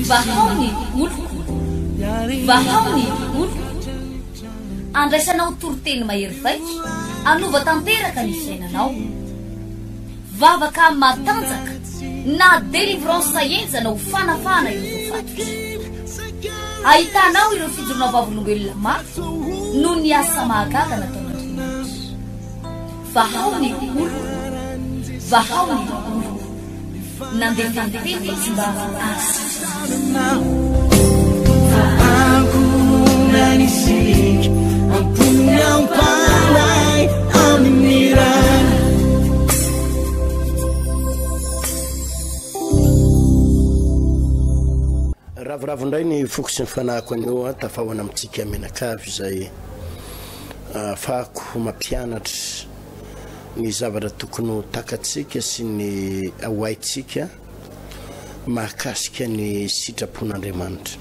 Vahao ny oloko, vahao ny oloko. Andraisanao toriteny mahery vaika, hanova tanteraka ny fiainanao. Vavaka matanjaka na délivrance henjana ho fanafahana ireo voafatotra. Ahitanao ireo fijoroana vavolombelona mafy noho ny asa mahagaga nataon'Andriamanitra. Vahao ny oloko, vahao ny oloko. Nandefa ny teny izy mba hahasitrana. Ravoravo indray ny foko sy ny fanahiko anio an, tafahoana amintsika mianakavy izay ahafahako mampianatra ny zavatra tokony ho takatsika sy ny ho haintsika mahakasika ny sitrapon'Andriamanitra.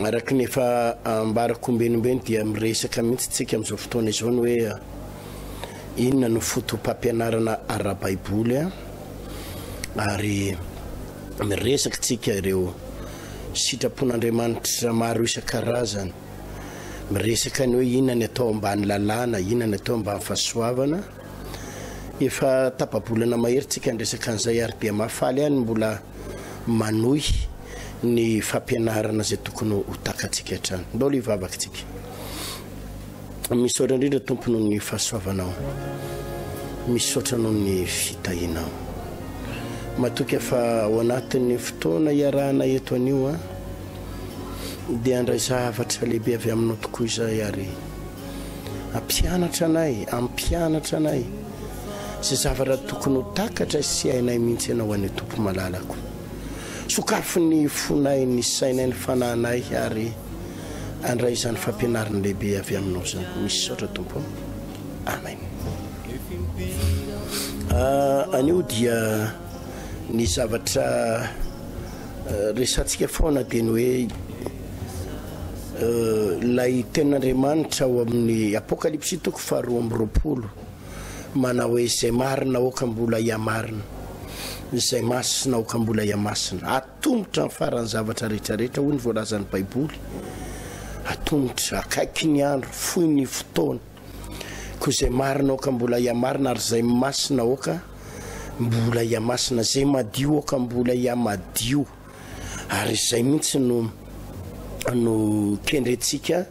Araka ny efa ambarako ombenombeny dia miresaka mihitsy tsika amin'izao fotoana izao ny hoe inona no foto-pampianarana ara-baiboly ary miresaka tsika ireo sitrapon'Andriamanitra maro isan-karazany. Miresaka ny hoe inona ny atao ambany lalàna, inona ny atao ambany fahasoavana. Efa tapa-bolana mahery tsika niresaka an'izay ary dia mahafaly ahy ny mbola manohy ny fampianarana izay tokony ho takatsika hatrany. Ndao aloha hivavaka tsika. Misaotra indrindra Tompo noho ny fahasoavanao. Misaotra noho ny fitahianao. Matoky fa ao anatin'ny fotoana iarahana eto anio an, dia handray zavatra lehibe avy aminao tokoa izahay ary Hampianatra anay, hampianatra anay izay zavatra tokony ho takatra sy hainay mihitsy Ianao anio Tompo malalako. Sokafy ny fonay, ny sainay, ny fanahinay ary handray izany fampianarana lehibe avy Aminao izany. Misaotra Tompo. Amen. Ah, anio dia ny zavatra Resatsika foana dia ny hoe ilay tenin'Andriamanitra ao amin'ny Apokalypsy toko faharoa amby 20 manao hoe izay marina aoka mbola hihamarina, izay masina aoka mbola hihamasina. Atomotra ny faran'ny zavatra rehetrarehetra hoy ny voalazan'ny Baiboly. Atomotra, akaiky ny andro, fohy ny fotoana. Koa izay marina aoka mbola hihamarina ary izay masina aoka mbola hihamasina, izay madio aoka mbola hihamadio. Ary izay mihitsy no no kendrentsika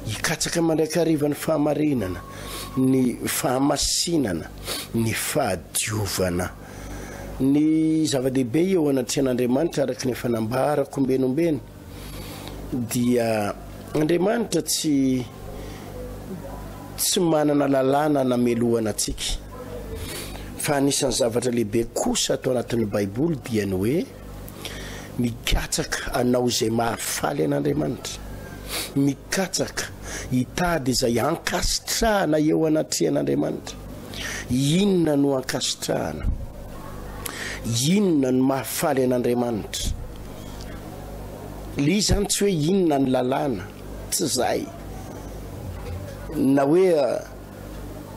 hikatsaka mandrakariva ny fahamarinana, ny fahamasinana, ny fahadiovana. Ny zava-dehibe eo anatrehan'Andriamanitra araka ny efa nambarako ombeny ombeny dia Andriamanitra tsy tsy manana lalàna namelohana antsika fa anisan'ny zavatra lehibe kosa ato anatin'ny Baiboly dia ny hoe mikatsaka anao izay mahafaly an'Andriamanitra, mikatsaka hitady izay ankasitrahana eo anatrehan'Andriamanitra. Inona no ankasitrahana? Inona no mahafaly an'Andriamanitra? Le izy zany tsy hoe inona ny lalàna, tsy zay. Na hoe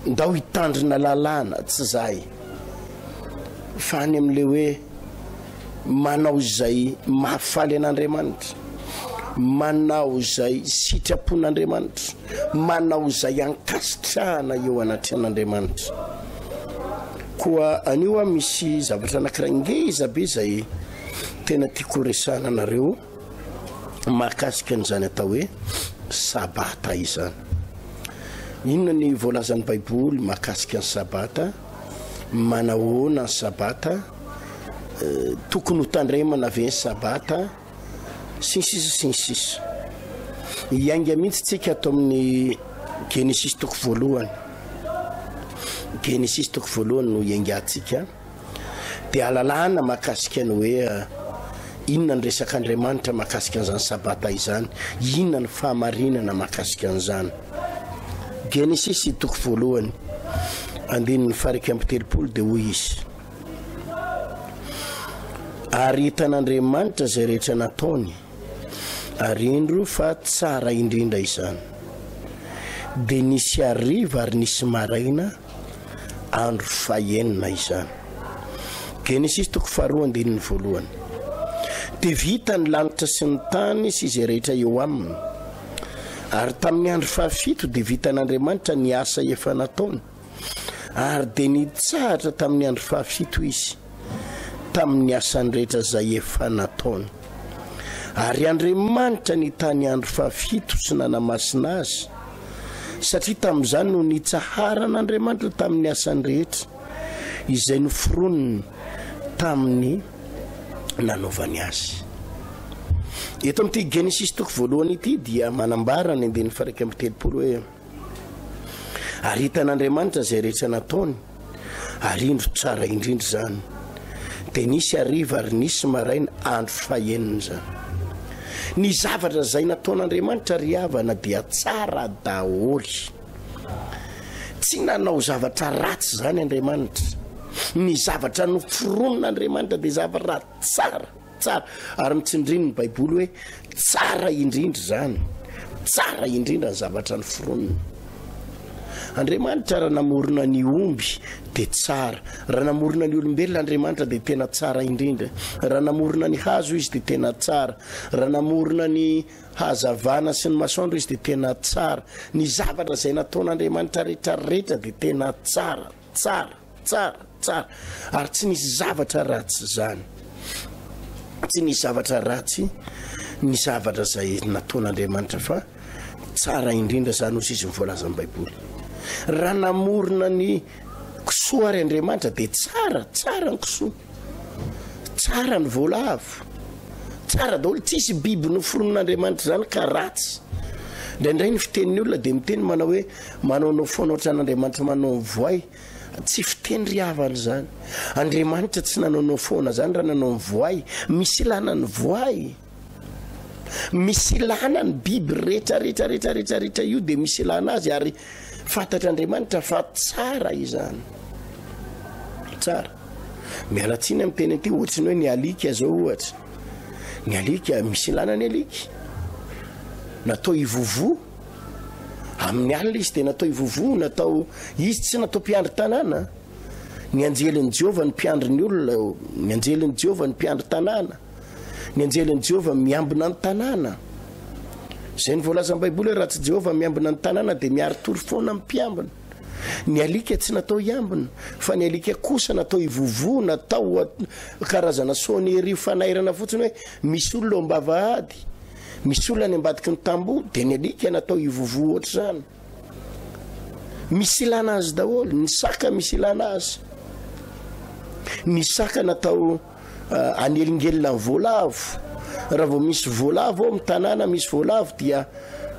ndao hitandrina lalàna, tsy zay. Fa any amin'le hoe manao izay mahafaly an'Andriamanitra, manao izay sitrapon'Andriamanitra, manao izay ankasitrahana eo anatrehan'Andriamanitra. Koa anio aho misy zavatra anankiray ngeza be izay Tena tiako ho resahana anareo mahakasika an'izany atao hoe sabata izany. Inona ny voalazan'ny Baiboly mahakasika ny sabata? Manahoana ny sabata? Eh, tokony ho tandremana ve ny sabata? Sy ny sisa sy ny sisa. Hiainga mihitsy tsika ato amin'ny Genesisy toko voalohany. Genesisy toko voalohany no hiaingantsika. Dia alalahana mahakasika ny hoe inona ny resak'Andriamanitra mahakasika an'izany Sabata izany, inona ny fahamarinana mahakasika an'izany. Genesisy toko voalohany, andininy faha 31 dia hoy izy, Ary hitan'Andriamanitra izay rehetra nataony, ary indro fa tsara indrindra izany. Dia nisy hariva ary nisy maraina, andro fahenina izany. Genesisy toko faharoa andininy voalohany. Dia vita ny lanitra sy ny tany sy izay rehetra eo aminy. Ary tamin'ny andro fahafito dia vitan'Andriamanitra ny asa efa nataony. Ary dia nitsahatra tamin'ny andro fahafito izy, tamin'ny asany rehetra izay efa nataony. Ary Andriamanitra nitahy ny andro fahafito sy nanamasina azy, satria tamin'izany no nitsaharan'Andriamanitra tamin'ny asany rehetra izay noforoniny tamin'ny nanaovany azy. Eto amin'ity Genesisy toko voalohany ity dia manambara ny andininy faha 31 hoe, Ary hitan'Andriamanitra izay rehetra nataony, ary indro tsara indrindra izany. Dia nisy hariva ary nisy maraina, andro fahenina izany. Ny zavatra izay nataon'Andriamanitra ry havana dia tsara daholo. Tsy nanao zavatra ratsy izany Andriamanitra. Ny zavatra noforonin'Andriamanitra dia zavatra tsara. Tsara. Ary mitsindriny ny Baiboly hoe tsara indrindra izany. Tsara indrindra ny zavatra noforonina. Andriamanitra raha namorona ny omby dia tsara. Raha namorona ny olombelona Andriamanitra dia tena tsara indrindra. Raha namorona ny hazo izy dia tena tsara. Raha namorona ny hazavana sy ny masoandro izy dia tena tsara. Ny zavatra izay nataon'Andriamanitra rehetra rehetra dia tena tsara. Tsara. Tsara, tsara. Ary tsy nisy zavatra ratsy izany. Tsy nisy zavatra ratsy ny zavatra izay nataon'Andriamanitra fa tsara indrindra izany hoy izy ny voalazan'ny Baiboly. Raha namorona ny kisoa ary Andriamanitra dia tsara, tsara ny kisoa. Tsara ny voalavo. Tsara daholo, tsisy biby noforonin'Andriamanitra izany ka ratsy. Indraindray ny fitenin'ny olona dia miteny manao hoe manaonao foana ohatran'Andriamanitra manao ny voay. Tsy fiteny ry havana izany. Andriamanitra tsy nanaonao foana izany raha nanao ny voay. Misy ilana ny voay. Misy ilana ny biby rehetra rehetra rehetra rehetra rehetra io dia misy ilana azy ary fantatr'Andriamanitra fa tsara izany. Tsara. Miala tsiny amin'ny teny ity ohatry ny hoe ny alika zao ohatra. Ny alika misy ilana ny alika. Natao hivovo. Amin'ny alina izy dia natao hivovo, natao izy tsy natao mpiandry tanàna. Ny anjelin'i Jehovah ny mpiandry ny olona, ny anjelin'i Jehovah ny mpiandry tanàna. Ny anjelin'i Jehovah miambina ny tanàna. Izay ny voalazan'ny Baiboly hoe raha tsy Jehovah miambina ny tanàna dia miari-tory foana ny mpiambina. Ny alika tsy natao hiambina, fa ny alika kosa natao hivovo, natao karazana sonnerie fanairana fotsiny hoe misy olona ao am-bavahady. Misy olona any ambadiky ny tamboho dia ny alika natao hivovoa ohatr'izany. Misy ilana azy daholo, ny saka misy ilana azy. Ny saka natao eh, hanelingelina ny voalavo. Raha vao misy voalavo ao amin'ny tanàna misy voalavo dia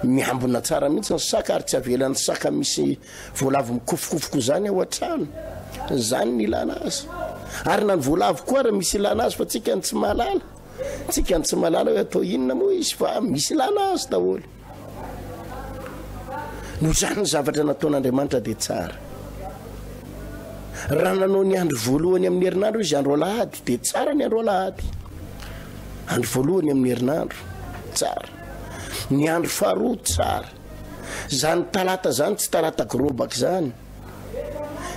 miambina tsara mihitsy ny saka ary tsy avelan'ny saka misy voalavo mikofokofoko izany ao an-trano. Izany ny ilana azy. Ary na ny voalavo koa ary misy ilana azy fa tsika ny tsy mahalala. Tsika ny tsy mahalala hoe atao inona moa izy fa misy ilana azy daholo. Noho izany ny zavatra nataon'Andriamanitra dia tsara. Raha nanao ny andro voalohany amin'ny herinandro izy, andro alahady, dia tsara ny andro alahady. Andro voalohany amin'ny herinandro, tsara. Ny andro faharoa, tsara. Izany talata izany tsy talata grobaka izany.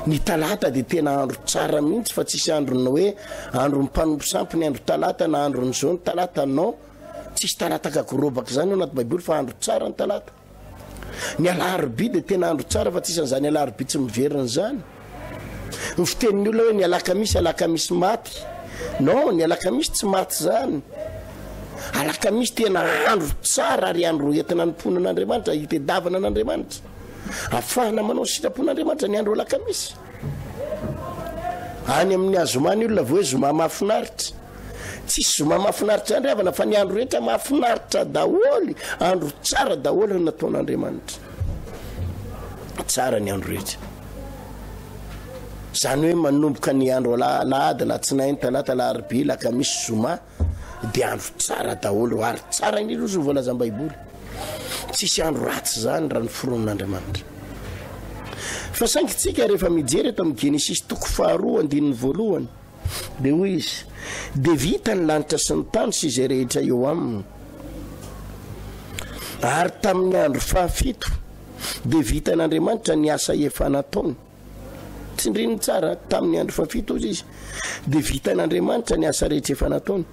Ny talata dia tena andro tsara mihitsy fa tsisy andron'ny hoe andron'ny mpanompo sampy ny andro talata na andron'izao ny talata non. Tsisy talata gagorobaka izany ao anaty baiboly fa andro tsara ny talata. Ny alarobia dia tena andro tsara fa tsisy an'izany alarobia tsy miverina izany. Ny fitenin'ny olona hoe ny alakamisy alakamisy maty. Non, ny alakamisy tsy maty izany. Alakamisy tena andro tsara ary andro entina hanompoana an'Andriamanitra, hitedavana an'Andriamanitra. Afahana manao ny sitrapon'Andriamanitra ny andro alakamisy. Any amin'ny azoma ny olona vao hoe zoma mahafinaritra. Tsisy zoma mahafinaritra ihany ry havana fa ny andro rehetra mahafinaritra daholo, andro tsara daholo ny nataon'Andriamanitra. Tsara ny andro rehetra. Izany hoe manomboka ny andro alahady, alatsinainy, talata, alarobia, alakamisy, zoma. Dia andro tsara daholo ary tsara indrindra ozy ny voalazan'ny baiboly. Tsisy andro ratsy izany raha ny foronin'Andriamanitra. Fa saingy tsika rehefa mijery eto amin'ny Genesisy toko faharoa andininy voalohany dia hoy izy, dia vita ny lanitra sy ny tany sy izay rehetra eo aminy. Ary tamin'ny andro fahafito dia vitan'Andriamanitra ny asa efa nataony. Tsindriny tsara, tamin'ny andro fahafito hozy izy. Dia vitan'Andriamanitra ny asa rehetra efa nataony.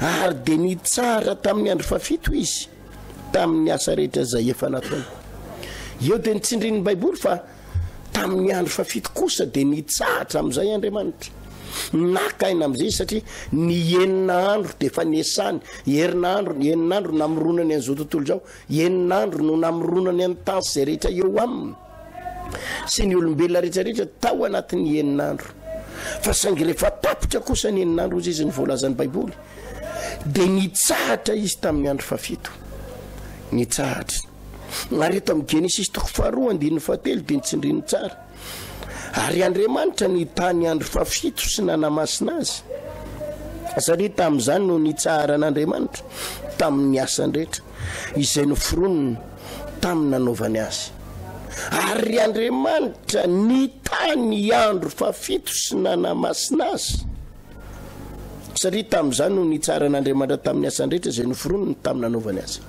Ary dia nitsara tamin'ny andro fahafito izy tamin'ny asa rehetra izay efa nataony. Eo dia nitsindrin'ny Baiboly fa tamin'ny andro fahafito kosa dia nitsahatra amin'izay Andriamanitra. Naka aina amin'izay izy satria ny enina andro dia efa niasany, herinandro, enina andro namoronany an'izao tontolo izao, enina andro no namoronany an'ny tany sy izay rehetra eo aminy sy ny olombelona rehetrarehetra tao anatin'ny enina andro. Fa saingy rehefa tapitra kosa ny enina andro, hozy izy ny voalazan'ny Baiboly, dia nitsahatra izy tamin'ny andro fahafito. Nitsahatra. Ary eto amin'ny Genesisy toko faharoa andininy fahatelo dia nitsindriny tsara. Ary Andriamanitra nitahy ny andro fahafito sy nanamasina azy, satria tamin'izany no nitsaharan'Andriamanitra tamin'ny asany rehetra izay noforoniny tamin'ny nanaovany azy. Ary Andriamanitra nitahy ny andro fahafito sy nanamasina azy, satria tamin'izany no nitsaharan'Andriamanitra tamin'ny asany rehetra izay noforoniny tamin'ny nanaovany azy.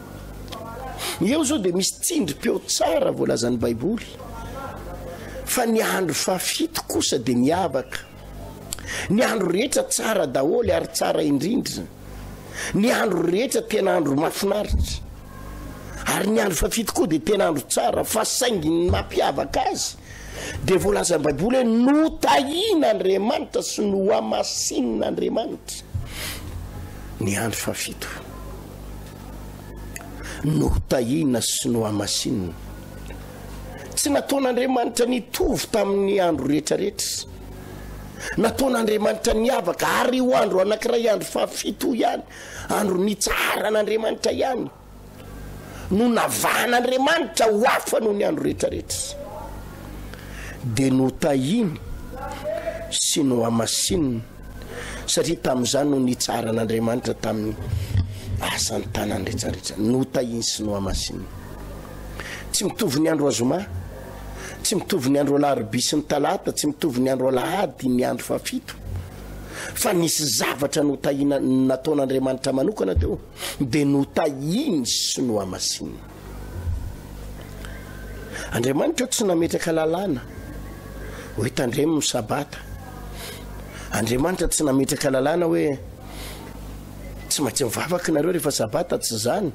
Eo izao dia misy tsindrim-peo tsara voalazan'ny Baiboly fa ny andro fahafito kosa dia miavaka. Ny andro rehetra tsara daholo ary tsara indrindra. Ny andro rehetra tena andro mahafinaritra. Ary ny andro fahafito koa dia tena andro tsara fa saingy ny mampiavaka azy dia voalazan'ny Baiboly hoe notahian'Andriamanitra sy nohamasinin'Andriamanitra ny andro fahafito. Notahiana sy nohamasinina. Tsy nataon'Andriamanitra nitovy tamin'ny andro rehetrarehetra. Nataon'Andriamanitra niavaka ary io andro anankiray andro fahafito ihany, andro nitsaharan'Andriamanitra ihany no navahan'Andriamanitra ho hafa noho ny andro rehetrarehetra. Dia notahiny sy nohamasininy satria tamin'izany no nitsaharan'Andriamanitra tamin'ny asan'ny tanany rehetrarehetra. Notahiny sy nohamasininy. Tsy mitovy ny andro azoma, tsy mitovy ny andro alarobia sy ny talata, tsy mitovy ny andro alahady, ny andro fahafito. Fa nisy zavatra notahina nataon'Andriamanitra manokana teo, dia notahiny sy nohamasininy. Andriamanitra tsy nametraka lalàna hoe tandremo ny sabata. Andriamanitra tsy nametraka lalàna hoe tsy maintsy mivavaka nareo rehefa sabata, tsy izany.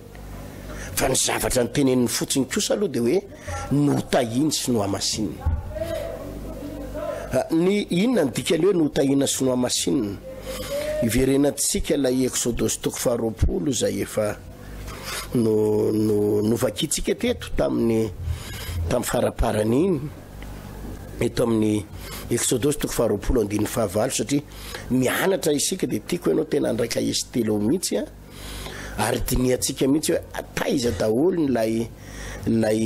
Fa ny zavatra noteneniny fotsiny kosa aloha dia hoe notahiny sy nohamasinina. Ah, ny inona ny dikany hoe notahina sy nohamasinina? Iverenantsika ilay Eksodosy toko faharoapolo izay efa no no novakintsika teto tamin'ny tamin'ny faraparany iny eto amin'ny Eksodosy toko faharoapolo andininy fahavalo satria mianatra isika dia tiako ianao tena handray kahie stylo mihitsy a. Ary dinihantsika mihitsy hoe taiza daholo ny lay lay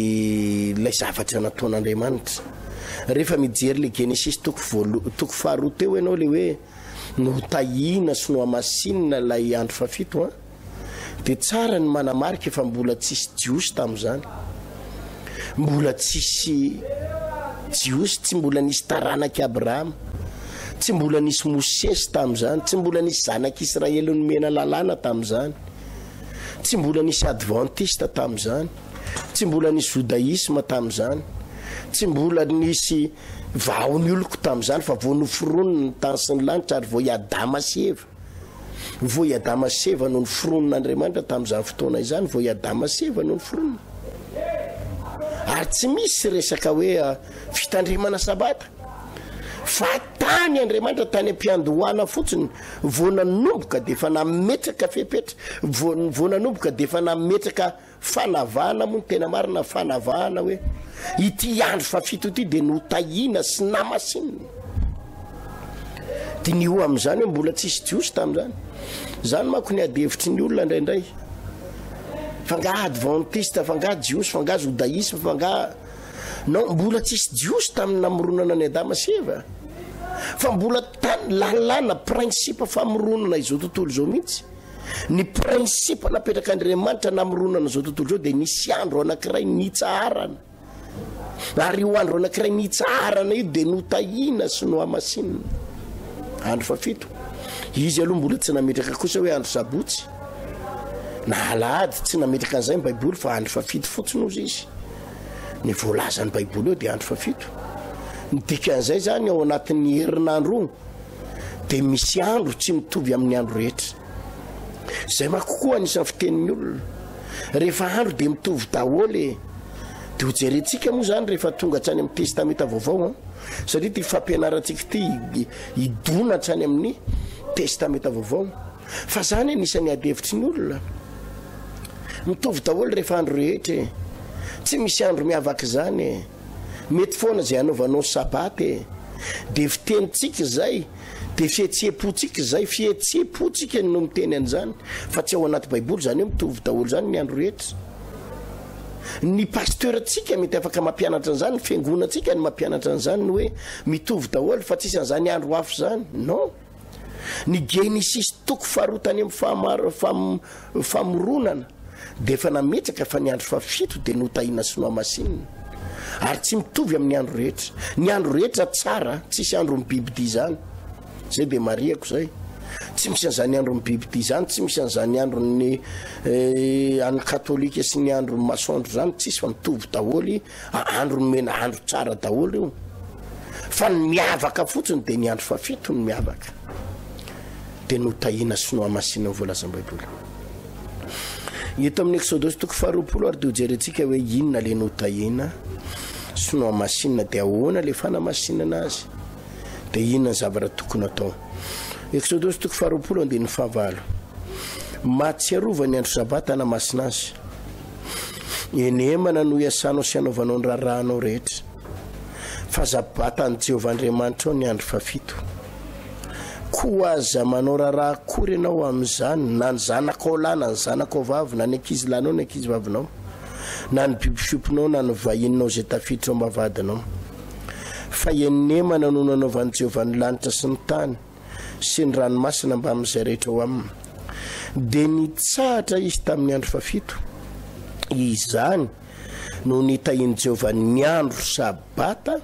lay zavatra nataon'Andriamanitra. Rehefa mijery le Genesisy toko voalo toko faharoa teo ianao le hoe notahiana sy nohamasinina ilay andro fahafito an, dia tsara ny manamarika fa mbola tsisy Jiosy tamin'izany. Mbola tsisy Jiosy, tsy mbola nisy taranak'i Abrahama, tsy mbola nisy Mosesy tamin'izany, tsy mbola nisy zanak'Israely nomena lalàna tamin'izany, tsy mbola nisy Adventista tamin'izany, tsy mbola nisy Jodaisma tamin'izany, tsy mbola nisy vahon'ny oloko tamin'izany, fa vao noforonina ny tany sy ny lanitra ary vao i Adama sy Eva. Vao i Adama sy Eva no noforonin'Andriamanitra tamin'izany fotoana izany, vao i Adama sy Eva no noforonina. Ary tsy misy resaka hoe ah, fitandremana sabata. Fa tany Andriamanitra tany am-piandohana fotsiny vao nanomboka dia efa nametraka fepetra, vao vao nanomboka dia efa nametraka Fanavahana moa no tena marina, fanavahana hoe ity andro fahafito ity dia notahiana sy namasinina. Diniho amin'izany hoe mbola tsisy jiosy tamin'izany. Izany manko ny ady hevitry ny olona indraindray. Fa nga adventiste, fa nga jiosy, fa nga jodaisme, fa nga non, mbola tsisy jiosy tamin'ny namoronana an'i Adama sy Eva. Fa mbola tany lalàna, principe famoronana izao tontolo izao mihitsy. Ny principe napetrak'Andriamanitra namoronana izao tontolo izao dia nisy andro anankiray nitsaharana. Ary io andro anankiray nitsaharana io dia notahiana sy nohamasinina. Andro fahafito. Izy aloha mbola tsy nametraka kosa hoe andro sabotsy na alahady, tsy nametraka an'izay ny Baiboly fa andro fahafito fotsiny hozy izy. Ny voalazan'ny Baiboly eo dia andro fahafito. Ny dikan'izay zany ao anatin'ny herinandro io. dia misy andro tsy mitovy amin'ny andro rehetra. Izay manko koa anisan'ny fitenin'ny olona. Rehefa andro dia mitovy daholo e. Dia hojerentsika moa izany rehefa tonga hatrany amin'ny Testamenta Vaovao an. Satria ity fampianarantsika ity hidona hatrany amin'ny Testamenta Vaovao. Fa izany anisan'ny ady hevitry ny olona. Mitovy daholo rehefa andro rehetra e. Tsy misy andro miavaka izany e. Mety foana izay hanaovanao sabata e. Dia fitenintsika izay, dia fihetseham-pontsika izay, fihetseham-pontsika no miteny an'izany, fa tsy ao anaty baiboly izany hoe mitovy daholo izany ny andro rehetra. Ny pasteur-ntsika mety afaka mampianatra an'izany, ny fiangonantsika no mampianatra an'izany, ny hoe mitovy daholo fa tsisy an'izany andro hafa izany. Non. Ny Genesisy toko faharoa tany amin'ny famoronana dia efa nametraka fa ny andro fahafito dia notahiana sy nohamasinina. Ary tsy mitovy amin'ny andro rehetra. Ny andro rehetra tsara, tsisy andron'ny bibidia izany. Zay dia marihako zay. Tsy misy an'izany andron'ny bibidia izany, tsy misy an'izany andron'ny eh, an'ny katolika sy ny andron'ny masoandro izany, tsisy fa mitovy daholo Andro nomena andro tsara daholo io. Fa ny miavaka fotsiny dia ny andro fahafito no miavaka. Dia notahiana sy nohamasinina ny voalazan'ny Baiboly. Eto amin'ny Eksodosy toko faharoapolo ary dia hojerentsika hoe inona le notahiana sy nohamasinina dia ahoana le fanamasinana azy. Dia inona ny zavatra tokony atao. Eksodosy toko faharoapolo andininy fahavalo. Mahatsiarova ny andro sabata hanamasina azy. Enemana no iasanao sy anaovanao ny raharahanao rehetra. Fa Sabatan'i Jehovah Andriamanitrao ny andro fahafito. Koa aza manao raharaha akory ianao amin'izany, na ny zanakao lahy na ny zanakao vavy, na ny ankizilahinao na ny ankizivavinao, na ny biby fiompinao na ny vahininao izay tafiditra ao am-bavahadinao. Fa enemana no nanaovan'i Jehovah ny lanitra sy ny tany, sy ny ranomasina mbamin'izay rehetra ao aminy. Dia nitsahatra izy tamin'ny andro fahafito. Izany no nitahian'i Jehovah ny andro sabata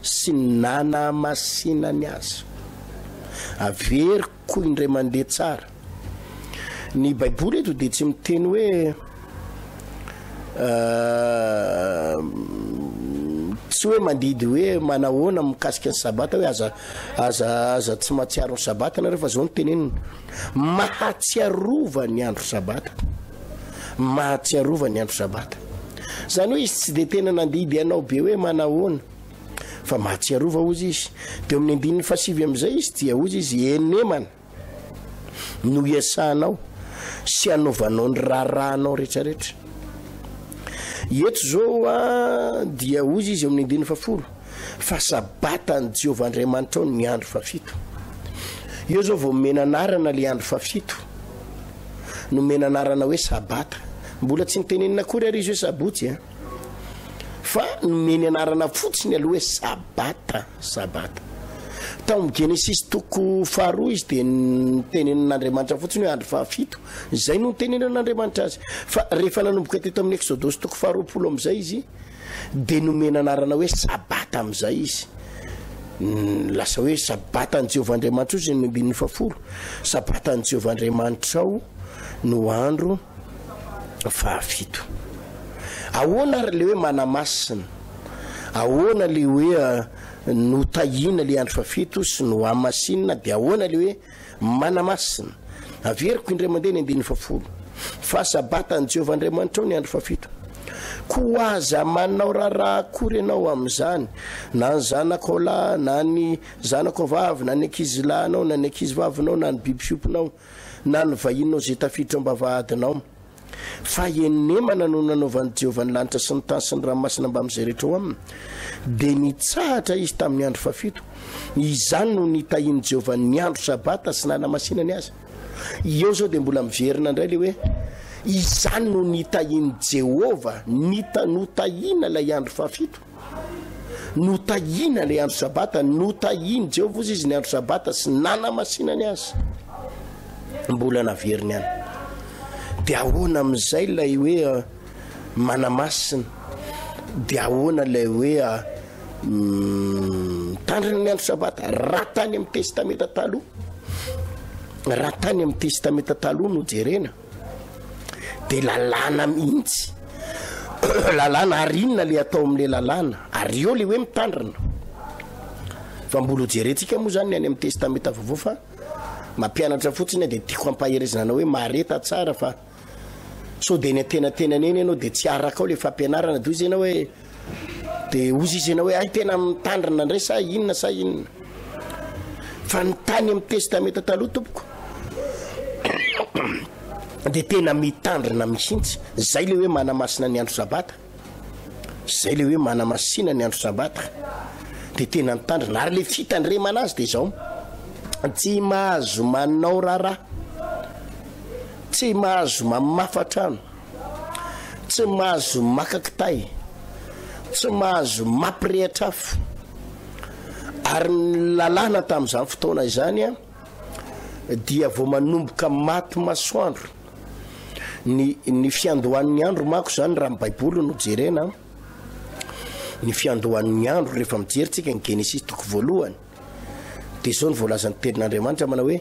sy ny nanamasinany azy. Averiko indray mandeha tsara. Ny Baiboly eto dia tsy miteny hoe tsy hoe mandidy hoe manahoana mikasika ny sabata hoe aza aza aza tsy mahatsiaro ny sabata nareo fa zao no tenenina mahatsiarova ny andro sabata mahatsiarova ny andro sabata zany hoe izy tsy de tena nandidy anao be hoe manahoana fa mahatsiarova ozy izy de eo amin'ny andininy fahasivy am'izay izy dia ozy izy enemana no iasanao sy anaovanao ny raharahanao rehetrarehetra. Eto izao a dia hozy izy eo amin'ny andininy fahafolo fa sabatan'i Jehovah Andriamanitrao ny andro fahafito. Eo izao vao omena anarana le andro fahafito. Nomena anarana hoe sabata. Mbola tsy nitenenina akory ary izy hoe sabotsy a. Fa nomeny anarana fotsiny aloha hoe sabata. Sabata. Tao amin'ny Genesisy toko faharoa izy dia nitenenin'Andriamanitra fotsiny hoe andro fahafito. Izay no nitenenan'Andriamanitra azy. Fa rehefa nanomboka teto amin'ny Eksodosy toko faharoapolo amin'izay izy dia nomena anarana hoe Sabata amin'izay izy. Lasa hoe Sabatan'i Jehovah Andriamanitra izy ny andininy fahafolo. Sabatan'i Jehovah Andriamanitrao no andro fahafito. Ahoana ary le hoe manamasina? Ahoana le hoe notahiana le andro fahafito sy nohamasinina de ahoana le hoe manamasina? Averiko indray mandeha ny andininy fahafolo. Fa Sabatan'i Jehovah Andriamanitrao ny andro fahafito. Koa aza manao raharaha akory ianao amin'izany, na ny zanakao lahy, na ny zanakao vavy, na ny ankizilahinao, na ny ankizivavinao, na ny biby fiompinao, na ny vahininao izay tafiditra ao am-bavahadinao. Fa enemana no nanaovan'i Jehovah ny lanitra sy ny tany sy ny ranomasina mbamin'izay rehetra ao aminy. Dia nitsahatra izy tamin'ny andro fahafito. Izany no nitahian'i Jehovah ny andro sabata sy nanamasinany azy. Eo izao dia mbola miverina indray ilay hoe izany no nitahian'i Jehovah, nita, notahiana ilay andro fahafito. Notahiana ilay andro Sabata, notahian'i Jehovah ozy izy ny andro Sabata sy nanamasinany azy. Mbola naveriny ihany. Dia ahoana amin'izay ilay hoe eh, manamasina? Dia ahoana ilay hoe eh, mitandrina ny andro Sabata? Raha tany amin'ny Testamenta Taloha, raha tany amin'ny Testamenta Taloha no jerena, de lalàna mihitsy lalàna ary inona le atao am'le lalàna ary eo le hoe mitandrina. Fa mbola ho jerentsika moa zany ny any amin'ny Testamenta Vaovao fa mampianatra fotsiny aho dia tiako hampaherezana anao hoe mahareta tsara fa sao dia eny antenatenany eny ianao dia tsy araka ao le fampianarana dia hoy izy ianao hoe dia hozy izy ianao hoe hay tena mitandrina indray sa inona sa inona. Fa ny tany amin'ny Testamenta Taloha tompoko dia tena mitandrina mihitsy. Zay le hoe manamasina ny andro sabata. Zay le hoe manamasina ny andro sabata. Dia tena mitandrina. Ary le fitandremana azy dia izao. Tsy mahazo manao raharaha. Tsy mahazo mamafa trano. Tsy mahazo maka kitay. Tsy mahazo mampirehitra afo. Ary ny lalàna tamin'izany fotoana izany dia vao manomboka maty masoandro. Ny, ny fiandohan'ny andro manko izany raha ny Baiboly no jerena, ny fiandohan'ny andro rehefa mijery tsika ny Genesisy toko voalohany, dia izao ny voalazan'ny tenin'Andriamanitra manao hoe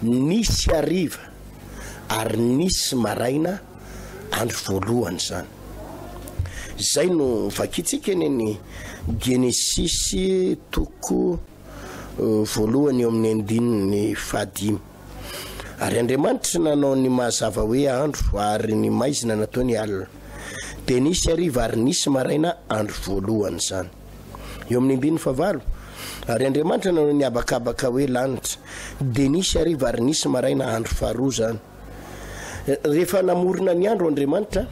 nisy hariva ary nisy maraina andro voalohany izany. Izay no vakintsika eny ny Genesisy toko eh, voalohany eo amin'ny andininy fahadimy. Ary Andriamanitra nanao ny mazava hoe andro ary ny maizina nataony alina. Dia nisy hariva ary nisy maraina andro voalohany izany. Eo amin'ny andininy fahavalo, Ary Andriamanitra nanao ny habakabaka hoe lanitra. Dia nisy hariva ary nisy maraina andro faharoa izany. Rehefa namorona ny andro Andriamanitra,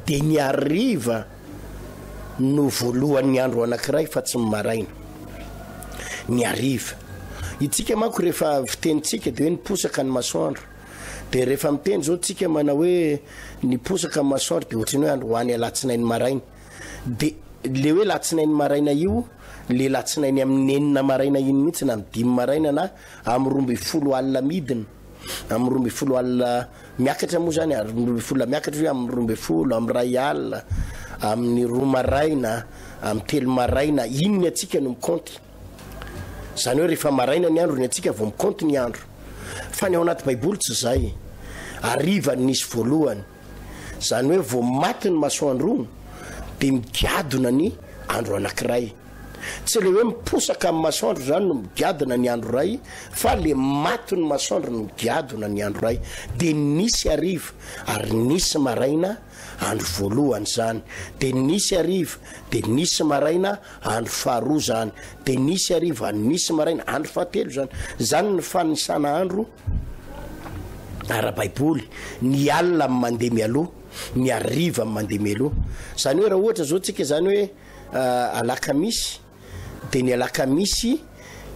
dia ny hariva no voalohan'ny andro anankiray fa tsy ny maraina. Ny hariva. Itsika manko rehefa fitenintsika dia hoe niposaka ny masoandro. Dia rehefa miteny izao tsika manao hoe niposaka ny masoandro dia ohatran'ny hoe androany alatsinainy maraina. Dia le hoe latsinainy maraina io, le latsinainy amin'ny enina maraina iny mihitsy na amin'ny dimy maraina na amin'ny 12 alina midina, amin'ny 12 alina miakatra moa zany, ary 12 alina miakatra hoe amin'ny 12, amin'ny iray alina, amin'ny roa maraina, amin'ny telo maraina, iny ny antsika no mikaonty. Izany hoe rehefa maraina ny andro ny antsika vao mikaonty ny andro. Fa ny ao anaty baiboly tsy izay. Hariva no nisy voalohany. Izany hoe vao maty ny masoandro ony dia migadona ny andro anankiray. Tsy le hoe miposaka amin'ny masoandro izany no migadona ny andro iray fa le maty ny masoandro no migadona ny andro iray. Dia nisy hariva ary nisy maraina andro voalohany izany. Dia nisy hariva dia nisy maraina andro faharoa izany. Dia nisy hariva nisy maraina andro fahatelo izany. Izany ny fanisana andro ara-baiboly, ny alina amin'ny mandeha mialoha, ny hariva amin'ny mandeha mialoha. Izany hoe raha ohatra izao tsika izany hoe ah, alakamisy, dia ny alakamisy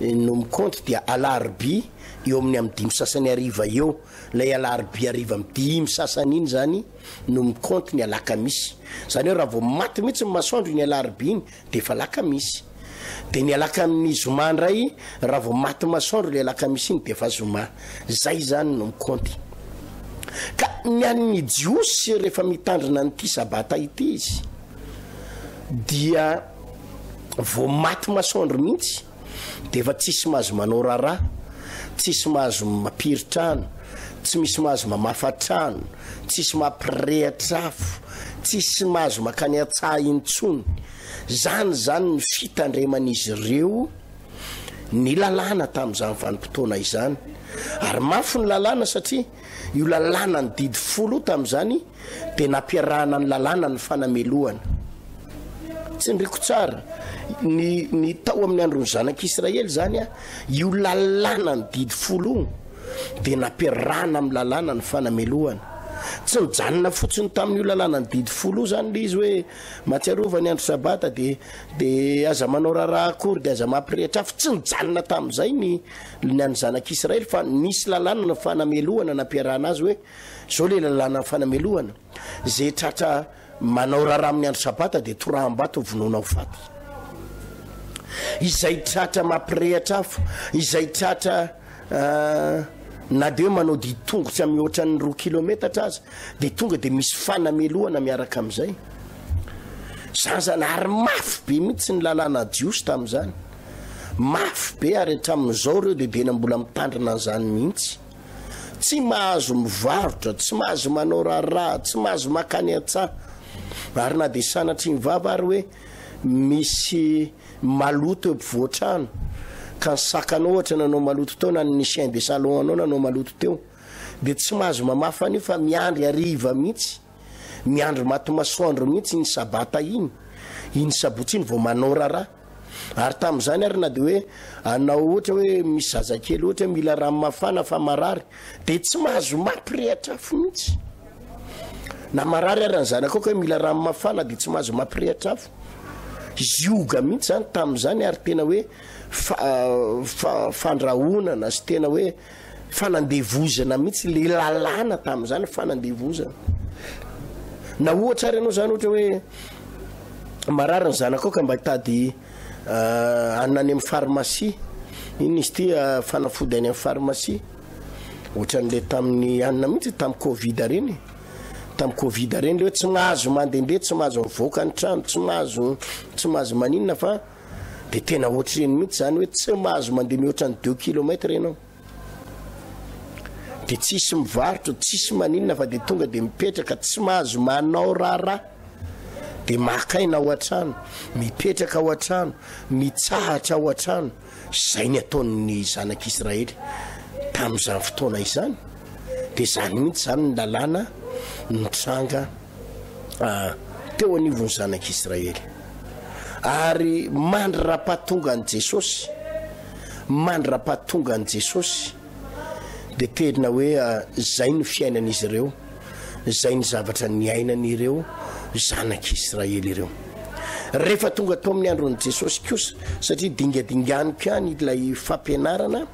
eh, no mikaonty dia alarobia eo amin'ny amin'ny dimy sasany hariva eo. Ilay alarobia hariva amin'ny dimy sasany iny izany no mikaonty ny alakamisy. Izany hoe raha vao maty mihitsy ny masoandro iny alarobia iny dia efa alakamisy. Dia ny alakamy zoma indray, raha vao maty masoandro ilay alakamisy iny dia efa zoma. Izay izany no mikaonty. Ka ny an'ny Jiosy rehefa mitandrina an'ity sabata ity izy dia vao maty masoandro mihitsy dia efa tsisy mahazo manao raharaha, tsisy mahazo mampiry trano, tsy misy mahazo mamafa trano, tsisy mampirehitra afo, tsisy mahazo makany an-tsaha intsony. Zany izany ny fitandreman'izy ireo ny lalàna tamin'izany vanim-potoana izany. Ary mafy ny lalàna satria io lalàna ny didy folo io tamin'izany dia nampiarahana ny lalàna ny fanamelohana. Tsindriko tsara, ny, ny tao amin'ny andron'ny zanak'Israely izany, io lalàna ny didy folo io dia nampiarahana amin'ny lalàna ny fanamelohana. Tsy nijanona fotsiny tamin'io lalàna ny didy folo io izany ilay izy hoe Mahatsiarova ny andro sabata dia dia aza manao raharaha akory dia aza mampirehitra afo. Tsy nijanona tamin'izay ny ny an'ny zanak'Israely fa nisy lalàna ny fanamelohana nampiarahana azy hoe zao le lalàna ny fanamelohana, ze tratra manao raharaha amin'ny andro sabata dia toraham-bato vonoina ho faty. Izay tratra mampirehitra afo, izay tratra Na dia hoe manao dia tongotra mihoatra ny roa kilometatra aza dia tonga dia misy fanamelohana miaraka amin'izay. Zany zany ary mafy be mihitsy ny lalàna jiosy tamin'izany. Mafy be ary hatramin'izao ireo dia tena mbola mitandrina an'izany mihitsy. Tsy mahazo mivarotra, tsy mahazo manao raharaha, tsy mahazo makany an-tsaha. Ary na dia sanatria ny vava ary hoe misy Maloto eo ampovoan-trano. Ka ny sakanao ohatra nanao maloto teo na ny chien de salon anao nanao maloto teo dia tsy mahazo mamafa an'io fa miandry hariva mihitsy, miandry maty masoandro mihitsy iny sabata iny, iny sabotsy iny vao manao raharaha. Ary tamin'izany ary na dia hoe anao ohatra hoe misy zazakely ohatra hoe mila rano mafana fa marary dia tsy mahazo mampirehatra afo mihitsy. Na marary ary ny zanakao ka hoe mila rano mafana dia tsy mahazo mampirehatra afo. Zioga mihitsy zany tamin'izany ary tena hoe fandrahonana sy tena hoe fanandevozana mihitsy le lalàna tamin'izany, fanandevozana. Na ohatra ary ianao zany ohatra hoe marary ny zanakao ka mba hitady hanina any amin'ny pharmacie, inona izy ity fanafody any amin'ny pharmacie, ohatran'le tamin'ny hanina mihitsy tamin'ny covid ireny e, tamin'ny covid ireny le hoe tsy mahazo mandehandeha, tsy mahazo mivoaka ny trano, tsy mahazo tsy mahazo maninona fa de tena ohatr'ireny mihitsy zany hoe tsy mahazo mandeha mihoatra ny deux kilomètres ianao. De tsisy mivarotra, tsisy maninona fa de tonga de mipetraka, tsy mahazo manao raharaha. De maka aina ao an-trano, mipetraka ao an-trano, mitsahatra ao an-trano. Zay ny ataon'ny zanak'Israely tamin'izany fotoana izany. De zany mihitsy zany ny lalàna nitranga teo anivon'ny zanak'Israely. Ary mandra-pahatonga an'i Jesosy, mandra-pahatonga an'i Jesosy, dia tena hoe izay no fiainan'izy ireo, izay ny zavatra niainan'ireo zanak'Israely ireo. Rehefa tonga tao amin'ny andron'i Jesosy kosa, satria dingadinganiko ihany ilay fampianarana,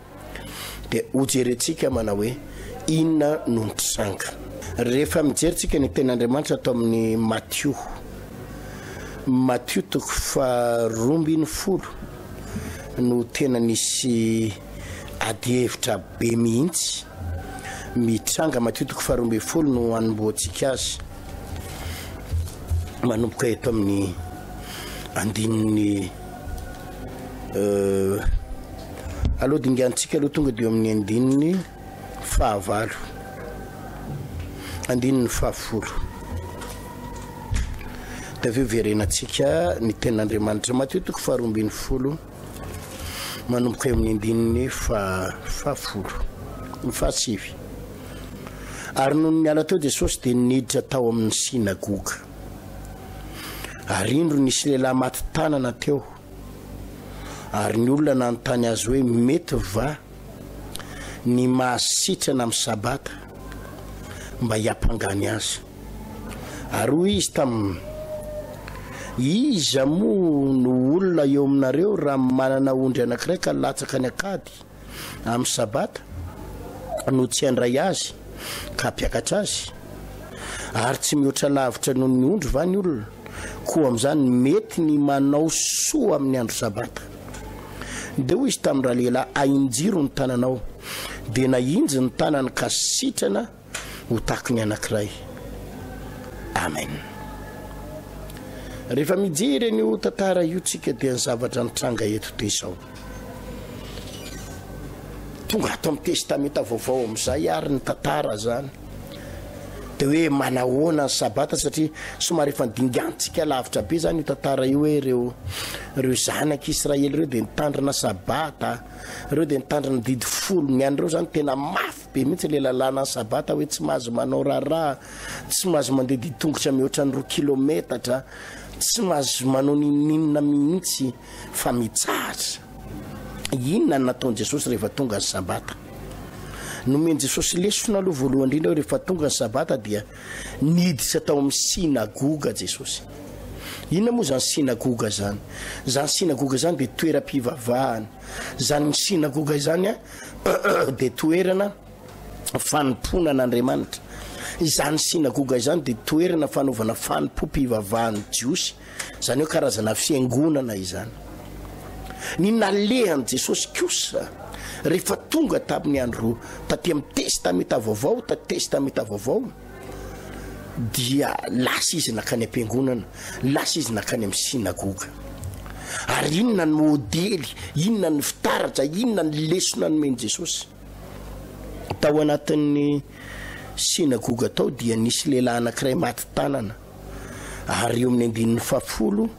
dia hojerentsika manao hoe inona no nitranga. Rehefa mijery tsika ny tenin'Andriamanitra ato amin'ny Matio, Matio toko faha-12 no tena nisy adihevitra be mihitsy mitranga. Matio toko faha-12 no hanombohantsika azy, manomboka eto amin'ny andininy Aleo dingantsika aloha tonga dia eo amin'ny andininy fahavalo, andininy fahafolo. Dia avy eo verenantsika ny tenin'Andriamanitra. Matio toko faharoa ambin'ny folo, manomboka eo amin'ny andininy fahafolo, ny fahasivy. Ary nony niala teo Jesosy dia niditra tao amin'ny synagoga. Ary indro nisy lehilahy maty tanana teo. Ary ny olona nanontany azy hoe, Mety va ny mahasitrana amin'ny Sabata? Mba hiampangany azy. Ary hoy izy taminy, Iza moa no olona eo aminareo raha manana ondry anankiray ka latsaka any an-kady amin'ny Sabata no tsy handray azy ka hampiakatra azy? Ary tsy mihoatra lavitra noho ny ondry va ny olona? Koa amin'izany mety ny manao soa amin'ny andro Sabata. Dia hoy izy tamin-dralehilahy, Ahinjiro ny tananao. Dia nahinjy ny tanany ka sitrana ho tahaky ny anankiray. Amen. Rehefa mijery an'io tantara io tsika dia ny zavatra nitranga eto dia izao. Tonga ato amin'ny Testamenta Vaovao amin'izay ary ny tantara zany. Dia hoe manahoana ny Sabata satria somary efa nidingantsika lavitra be zany io tantara io hoe ireo ireo zanak'Israely ireo dia nitandrina Sabata, ireo dia nitandrina didy folo. Ny an'ireo zany tena mafy be mihitsy ilay lalàna ny Sabata hoe tsy mahazo manao raharaha, tsy mahazo mandeha ditongotra mihoatra ny roa kilometatra, tsy mahazo manao n'inon'inona mihitsy. fa mitsahatra. Inona no nataon'i Jesosy rehefa tonga ny Sabata? Nomen'i Jesosy lesona aloha voalohany indrindra hoe rehefa tonga ny Sabata dia niditra tao amin'ny synagoga Jesosy. Inona moa izany synagoga izany? Izany synagoga izany dia toeram-pivavahana. Izany synagoga izany dia toerana fanompoana an'Andriamanitra. Izany synagoga izany dia toerana fanaovana fanompoam-pivavahan'ny Jiosy. Izany hoe karazana fiangonana izany. Ny nalehan'i Jesosy kosa rehefa tonga tamin'ny andro taty amin'ny Testamenta Vaovao, taty Testamenta Vaovao, dia lasa izy nankany am-piangonana, lasa izy nankany amin'ny synagoga. Ary inona ny modely, inona ny fitaratra, inona ny lesona nomen'i Jesosy? Tao anatin'ny synagoga tao dia nisy lehilahy anankiray maty tanana. Ary eo amin'ny andininy fahafolo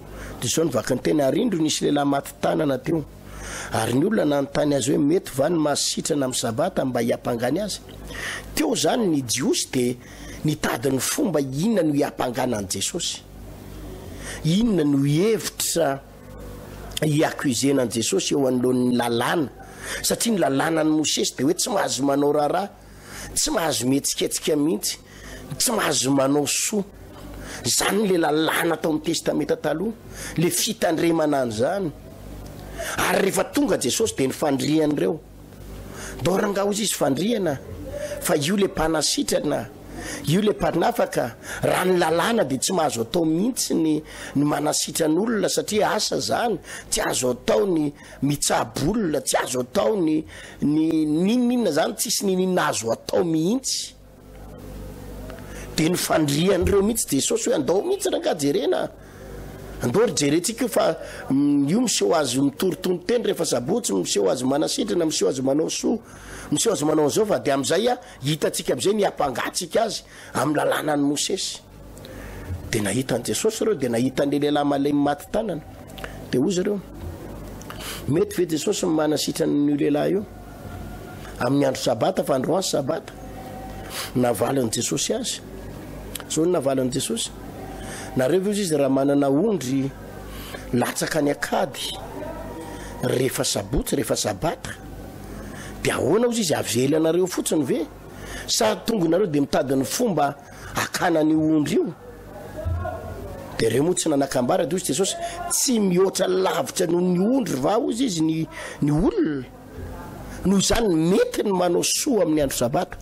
dia izao ny vakiny teny, Ary indro nisy lehilahy maty tanana teo. Ary ny olona nanontany azy hoe, Mety va ny mahasitrana amin'ny Sabata mba hiampangany azy? Teo izany ny Jiosy dia nitady ny fomba inona no hiampangana an'i Jesosy. Inona no hevitra hi-accuser-na an'i Jesosy eo anoloan'ny lalàna? Satria ny lalànan'i Mosesy dia hoe tsy mahazo manao raharaha, tsy mahazo mihetsiketsika mihitsy, tsy mahazo manao soa. Izany le lalàna tao amin'ny Testamenta Taloha, le fitandremana an'izany. Ary rehefa tonga Jesosy dia nifandrian'ireo. Ndao rangaha hozy izy fandrihana fa io le mpanasitrana, io le mpanafaka, raha ny lalàna dia tsy mahazo atao mihitsy ny ny manasitrana olona satria asa zany, tsy azo atao ny mitsabo olona, tsy azo atao ny ny n'inon'inona zany, tsisy n'inon'inona azo atao mihitsy. De nifandrihan'ireo mihitsy Jesosy hoe andao mihitsy rangaha jerena a! Andao ry jerentsika io fa io miseho azy mitory tonon-teny rehefa sabotsy, miseho azy manasitrana, miseho azy manao soa, miseho azy manao an'izao fa de am'izay a hitantsika am'izay ny hampangatsika azy amin'ny lalànan'i Mosesy. De nahita an'i Jesosy ireo, de nahita an'le lehilahy malemy maty tanana. De hozy ireo, mety ve Jesosy ny manasitrana an'io lehilahy io? Amin'ny andro sabata fa androany sabata. Navalin'i Jesosy azy. Zao no navalin'i Jesosy. Nareo ve izy raha manana ondry latsaka any akady rehefa sabotsy, rehefa sabata, dia ahoana ozy izy avelanareo fotsiny ve? Sa tonga nareo dia mitady ny fomba hakana an'io ondry io? Dia ireo moa tsy nanakambara dia hozy Jesosy, tsy mihoatra lavitra noho ny ondry va hozy izy ny ny olona? Noho izany mety ny manao soa amin'ny andro sabata.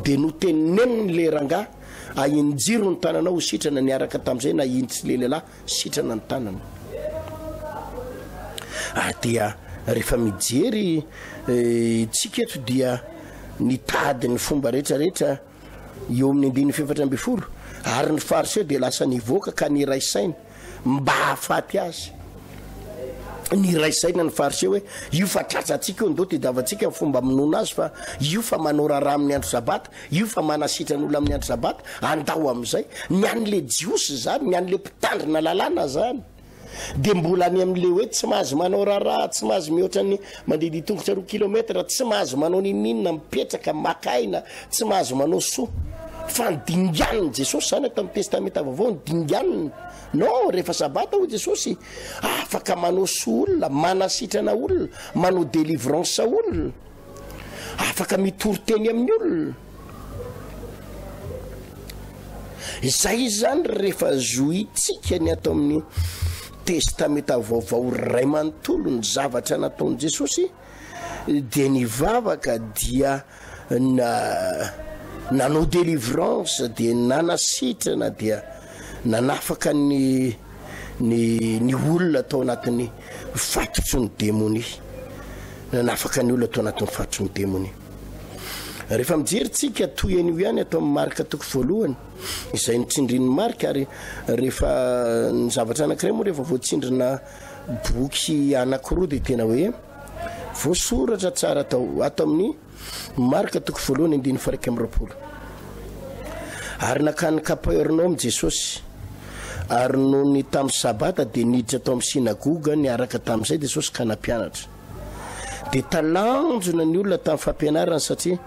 Dia noteneniny le rangahy, ahinjiro ny tananao ho sitrana, niaraka tamin'izay nahinjitry le lehilahy sitrana ny tanany. Ary dia rehefa mijery eh, tsika eto dia nitady ny fomba rehetrarehetra eo amin'ny andininy fefatra ambin'ny folo, ary ny Fariseo dia lasa nivoaka ka niray saina mba hahafaty azy. Niray saina ny Fariseo hoe, io fa tratrantsika io, ndao tediavantsika ny fomba hamonoana azy fa io fa manao raharaha amin'ny andro sabata, io fa manasitrana olona amin'ny andro sabata, andao amin'izay. Ny an'le Jiosy izany, ny an'le mpitandrina lalàna izany. Dia mbola any amin'ilay hoe tsy mahazo manao raharaha, tsy mahazo mihoatra ny mandeha dian-tongotra roa kilomètre, tsy mahazo manao n'inon'inona, mipetraka, maka aina, tsy mahazo manao soa. Fa ny dinganin'i Jesosy izany ato amin'ny Testamenta Vaovao, ny dinganiny. Non, rehefa Sabata hoy Jesosy, afaka manao soa olona, manasitrana olona, manao délivrance olona, afaka mitory teny amin'ny olona. Izay izany rehefa zohintsika ny ato amin'ny Testamenta Vaovao iray manontolo ny zavatra nataon'i Jesosy dia nivavaka dia na nanao délivrance dia nanasitrana dia nanafaka ny ny ny olona tao anatin'ny fatotry ny demonia nanafaka ny olona tao anatin'ny fatotry ny demonia. Rehefa mijery tsika toy an'io ihany ato amin'ny Marka toko voalohany, izay notsindrin'i Marka, ary rehefa ny zavatra anankiray moa rehefa voatsindrina boky anankiroa dia tena hoe voasoratra tsara tao ato amin'ny Marka toko voalohany andininy faha 21. Ary nankany Kapernaomy Jesosy, ary nony tamin'ny Sabata dia niditra tao amin'ny synagoga niaraka tamin'izay Jesosy ka nampianatra. Dia talanjona ny olona tamin'ny fampianarany satria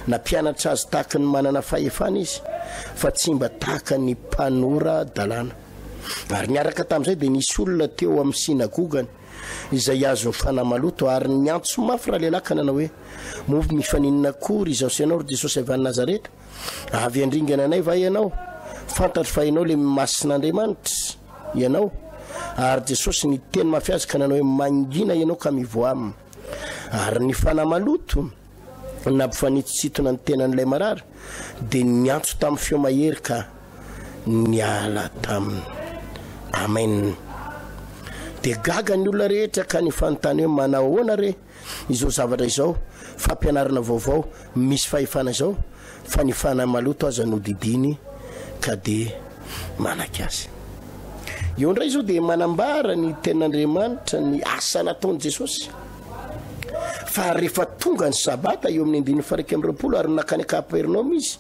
nampianatra azy tahaka ny manana fahefana izy fa tsy mba tahaka ny mpanora-dalàna. Ary niaraka tamin'izay dia nisy olona teo amin'ny synagogany izay azon'ny fanahy maloto ary niantso mafy ralehilahy ka nanao hoe, Moa mifaninona akory izaho sy ianao, ry Jesosy avy any Nazareta? Avy handringana anay va ianao? Fantatro fa ianao ilay Masin'Andriamanitra. Ianao. Ary Jesosy niteny mafy azy ka nanao hoe, Mangina ianao ka mivoaha aminy. Ary ny fanahy maloto nampifanitsitsitona ny tenan'ilay marary, dia niantso tamin'ny feo mahery ka niala taminy. Amen. Dia gaga ny olona rehetra ka nifanontany hoe, Manao ahoana re izao zavatra izao, fampianarana vaovao misy fahefana izao, fa ny fanahy maloto aza no didiany ka dia manaiky azy. Eo indray izao dia manambara ny tenin'Andriamanitra ny asa nataon'i Jesosy. Fa rehefa tonga ny sabata eo amin'ny andininy faha 21 ary nakany Kapernaomy izy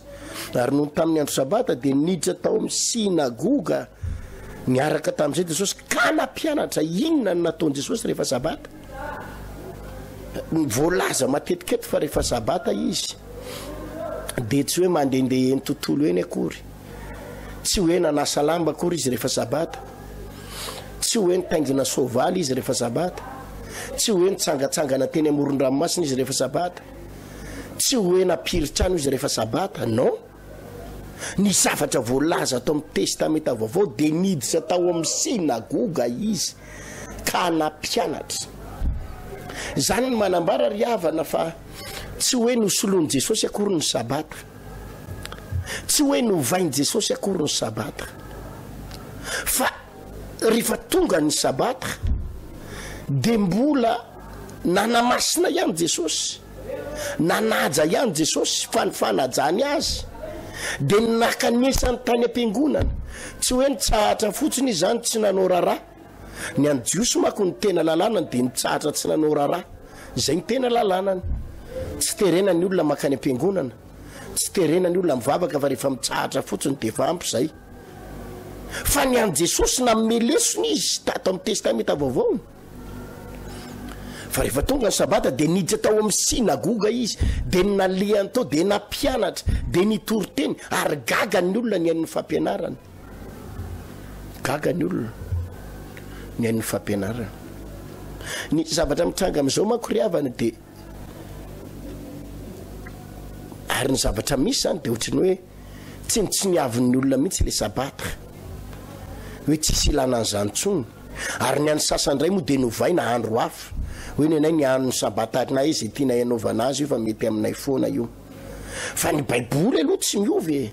ary nony tamin'ny andro sabata dia niditra tao amin'ny synagoga niaraka tamin'izay Jesosy ka nampianatra. Inona no nataon'i Jesosy rehefa sabata? Voalaza matetika eto fa rehefa sabata izy dia tsy hoe mandehandeha eny tontolo eny akory. Tsy hoe nanasa lamba akory izy rehefa sabata. Tsy hoe nitaingina soavaly izy rehefa sabata. Tsy hoe nitsangatsangana teny amoron-dranomasina izy rehefa sabata. Tsy hoe nampiry trano izy rehefa sabata. Non. Ny zavatra voalaza ato amin'ny Testamenta Vaovao dia niditra tao amin'ny synagoga izy ka nampianatra. Izany no manambara ry havana fa tsy hoe nosoloan'i Jesosy akory ny sabata. Tsy hoe novain'i Jesosy akory ny sabata. Fa rehefa tonga ny sabata dia mbola nanamasina ihany Jesosy, nanaja ihany Jesosy fa ny fanajany azy dia naka ny esany tany am-piangonana. Tsy hoe nitsahatra fotsiny izy izany tsy nanao raharaha. Ny an'ny Jiosy manko ny tena lalànany dia nitsahatra tsy nanao raharaha. Izay ny tena lalànany. Tsy terena ny olona mankany am-piangonana. Tsy terena ny olona mivavaka fa rehefa mitsahatra fotsiny dia efa ampy izay. Fa ny an'i Jesosy nanome lesona izy tato amin'ny Testamenta Vaovao. Fa rehefa tonga ny Sabata dia niditra tao amin'ny synagoga izy, dia nalehany tao, dia nampianatra, dia nitory teny, ary gaga ny olona nihaino ny fampianarany. Gaga ny olona nihaino ny fampianarany. Ny zavatra mitranga amin'izao manko ry havana dia ary ny zavatra misy zany dia ohatran'ny hoe Tsinontsiniavin'ny olona mihitsy ilay sabata, hoe tsisy ilana an'izany intsony. Ary ny an'ny sasany indray moa dia novaina andro hafa, hoe ny anay ny andron'ny sabatanay izay tianay hanaovana azy io fa mety aminay foana io. Fa ny baiboly aloha tsy miova e!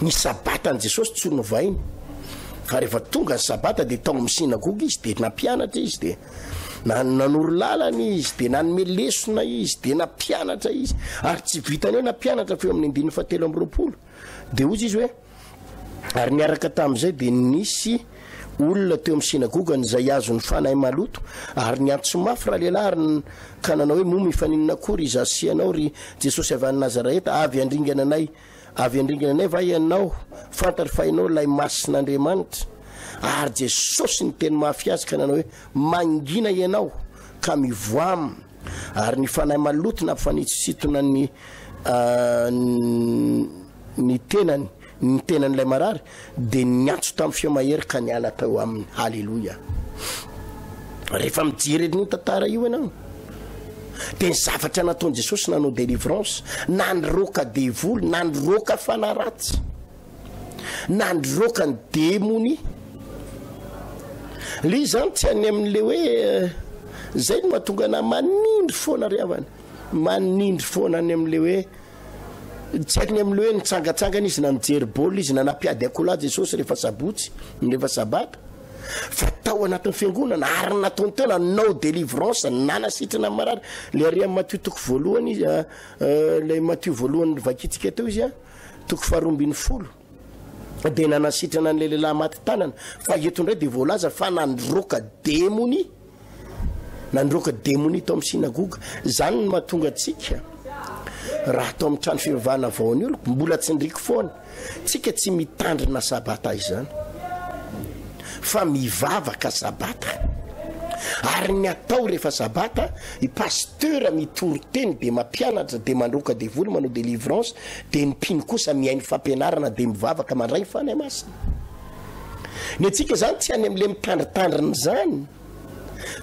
Ny sabatan'i Jesosy tsy novainy. Fa rehefa tonga ny sabata dia tao amin'ny synagoga izy dia nampianatra izy dia. Nanoro lalana izy, dia nanome lesona izy, dia nampianatra izy. Ary tsy vitany hoe nampianatra fa eo amin'ny andininy fahatelo amby 20 dia hoy izy hoe, ary niaraka tamin'izay dia nisy olona teo amin'ny synagogany izay azon'ny fanahy maloto, ary niantso mafy ralehilahy ary ka nanao hoe, moa mifaninona akory izaho sy ianao, ry Jesosy avy any Nazareta, avy handringana anay Avy handringana anay va ianao? Fantatro fa ianao ilay Masin'Andriamanitra. Ary Jesosy niteny mafy azy ka nanao hoe, Mangina ianao, ka mivoaha aminy. Ary ny fanahy maloto nampifanitsitsitona ny ny tenany, ny tenan'ilay marary, dia niantso tamin'ny feo mahery ka niala teo aminy. Haleloia! Rehefa mijery an'io tantara io ianao, dia ny zavatra nataon'i Jesosy nanao délivrance, nandroaka devoly, nandroaka fanahy ratsy, nandroaka ny demonia. Le izy zany tsy any amin'le hoe eh, zay no mahatonga anah manindry foana ry havana, manindry foana any amin'le hoe Tsy haiko ny amin'ilay hoe nitsangantsangana izy na nijery baolina izy na nampiady akoholahy Jesosy rehefa sabotsy, rehefa sabata. Fa tao anatin'ny fiangonana ary nataony teo nanao délivrance, nanasitrana ny marary. Le ary amin'ny Matio toko voalohany izy, ah, eh, ilay Matio voalohany vakitsika teo izy, ah, toko faharoa ambin'ny folo. Dia nanasitrana an'ilay lehilahy maty tanana. Fa eto indray dia voalaza fa nandroaka demonia. Nandroaka demonia tao amin'ny synagoga. Izany no mahatonga antsika, raha tao amin'ny trano fivavahana vao ny oloko, mbola tsindriko foana, tsika tsy mitandrina sabata izany, fa mivavaka sabata. Ary ny atao rehefa sabata, i pasteur mitory teny dia mampianatra, dia mandroaka devoly, manao délivrance, dia ny mpino kosa mihaino fampianarana, dia mivavaka, mandray ny Fanahy Masina. Ny antsika izany tsy any amin'ilay mitandritandrina izany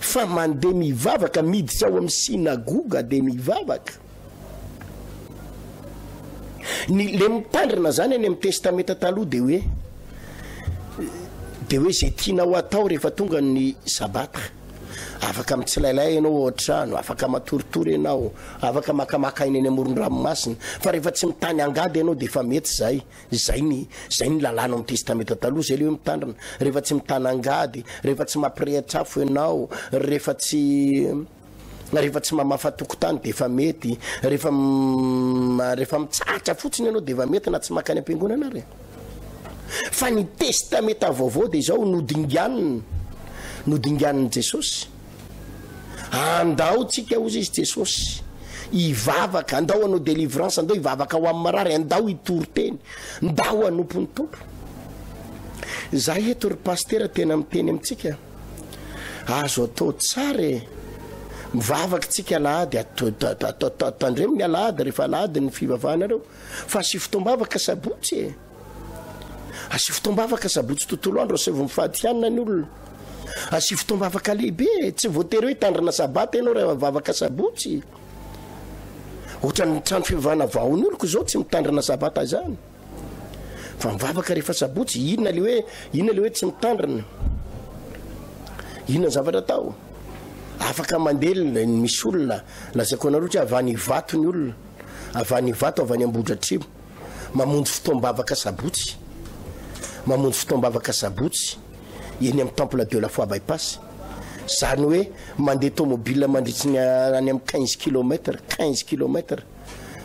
fa mandeha mivavaka, miditra ao amin'ny synagoga dia mivavaka. Ny le mitandrina izany any amin'ny testamenta taloha dia hoe dia hoe izay tianao atao rehefa tonga ny sabata. Afaka mitsilailay ianao ao an-trano, afaka matoritory ianao, afaka makamaka aina eny amoron-dranomasina, fa rehefa tsy mitany angady ianao dia efa mety izay. Izay ny, izay ny lalàna ao amin'ny Testamenta Taloha, izay ilay hoe mitandrina. Rehefa tsy mitana angady, rehefa tsy mampirehitra afo ianao, rehefa tsy, rehefa tsy mamafa tokotany dia efa mety, rehefa, rehefa mitsahatra fotsiny ianao dia efa mety na tsy mankany am-piangonana ary. Fa ny Testamenta Vaovao dia izao, nodinganina, nodinganin'i Jesosy. Andao tsika hozy izy Jesosy hivavaka, andao hanao délivrance, andao hivavaka ho amin'ny marary, andao hitory teny, ndao hanompo ny Tompo. Za eto ry pasitera tena miteny amintsika, azo atao tsara e, Mivavaka tsika alahady, tandremo ny alahady rehefa alahady ny fivavahanareo, fa asio fotoam-bavaka sabotsy e. Asio fotoam-bavaka sabotsy tontolo andro, asaivo mifady hanina ny olona. Asio fotoam-bavaka lehibe e, tsy voatery hoe hitandrina sabata ianao raha vavaka sabotsy. Ohatran'ny trano fivavahana vahaon'oloko izao tsy mitandrina sabata izany. Fa mivavaka rehefa sabotsy, inona le hoe, inona le hoe tsy mitandrina? Inona ny zavatra atao? Afaka mandeha ny misy olona, lazaiko anareo ohatra avy any Ivato ny olona, avy any Ivato, avy any Ambohidratrimo, mamonjy fotoam-bavaka sabotsy, mamonjy fotoam-bavaka sabotsy eny amin'ny temple de la foi bypass. Zany hoe mandeha tomobile mandritry ny any amin'ny quinze kilomètre, quinze kilomètre.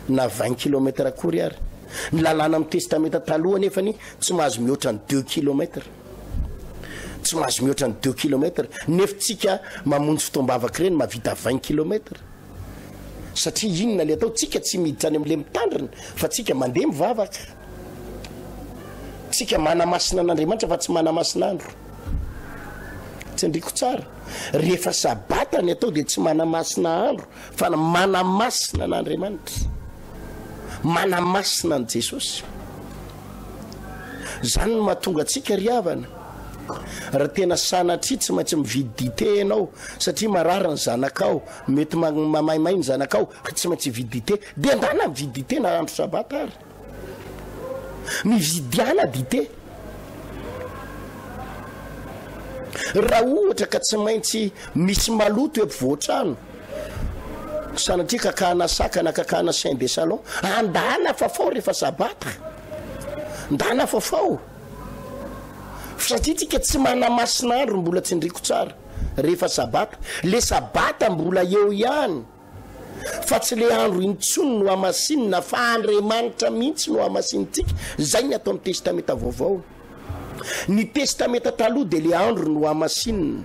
na vingt kilomètre akory ary. Ny lalàna amin'ny testamenta taloha anefany tsy mahazo mihoatra ny deux kilomètre. Tsy mahazo mihoatra ny deux kilomètre. Nefa tsika mamonjy fotoam-bavaka ireny mahavita vingt kilomètre. Satria inona le atao? Tsika tsy miditra any amin'le mitandrina fa tsika mandeha mivavaka. Tsika manamasina an'Andriamanitra fa tsy manamasina andro. Tsindriko tsara. Rehefa sabata ny atao dia tsy manamasina andro Fa manamasina an'Andriamanitra, manamasina an'i Jesosy. Izany no mahatonga antsika ry havana, raha tena sanatria tsy maintsy mividy dite ianao satria marary ny zanakao, mety mamaimay ny zanakao, ka tsy maintsy hividy dite, dia ndana mividy dite na andro sabata ary. Mividiana dite. Raha ohatra ka tsy maintsy misy maloto eo ampovoan-trano, sanatria kakahana saka na kakahana chien de salon, andana fafao rehefa sabata. Ndana fafao. Satria tsika tsy manamasina andro mbola tsindriko tsara rehefa sabata. Le sabata mbola eo ihany. Fa tsy le andro intsony no hamasinina fa Andriamanitra mihitsy no hamasinintsika, zay ny ato amin'ny testamenta vaovao. Ny testamenta taloha de le andro no hamasinina,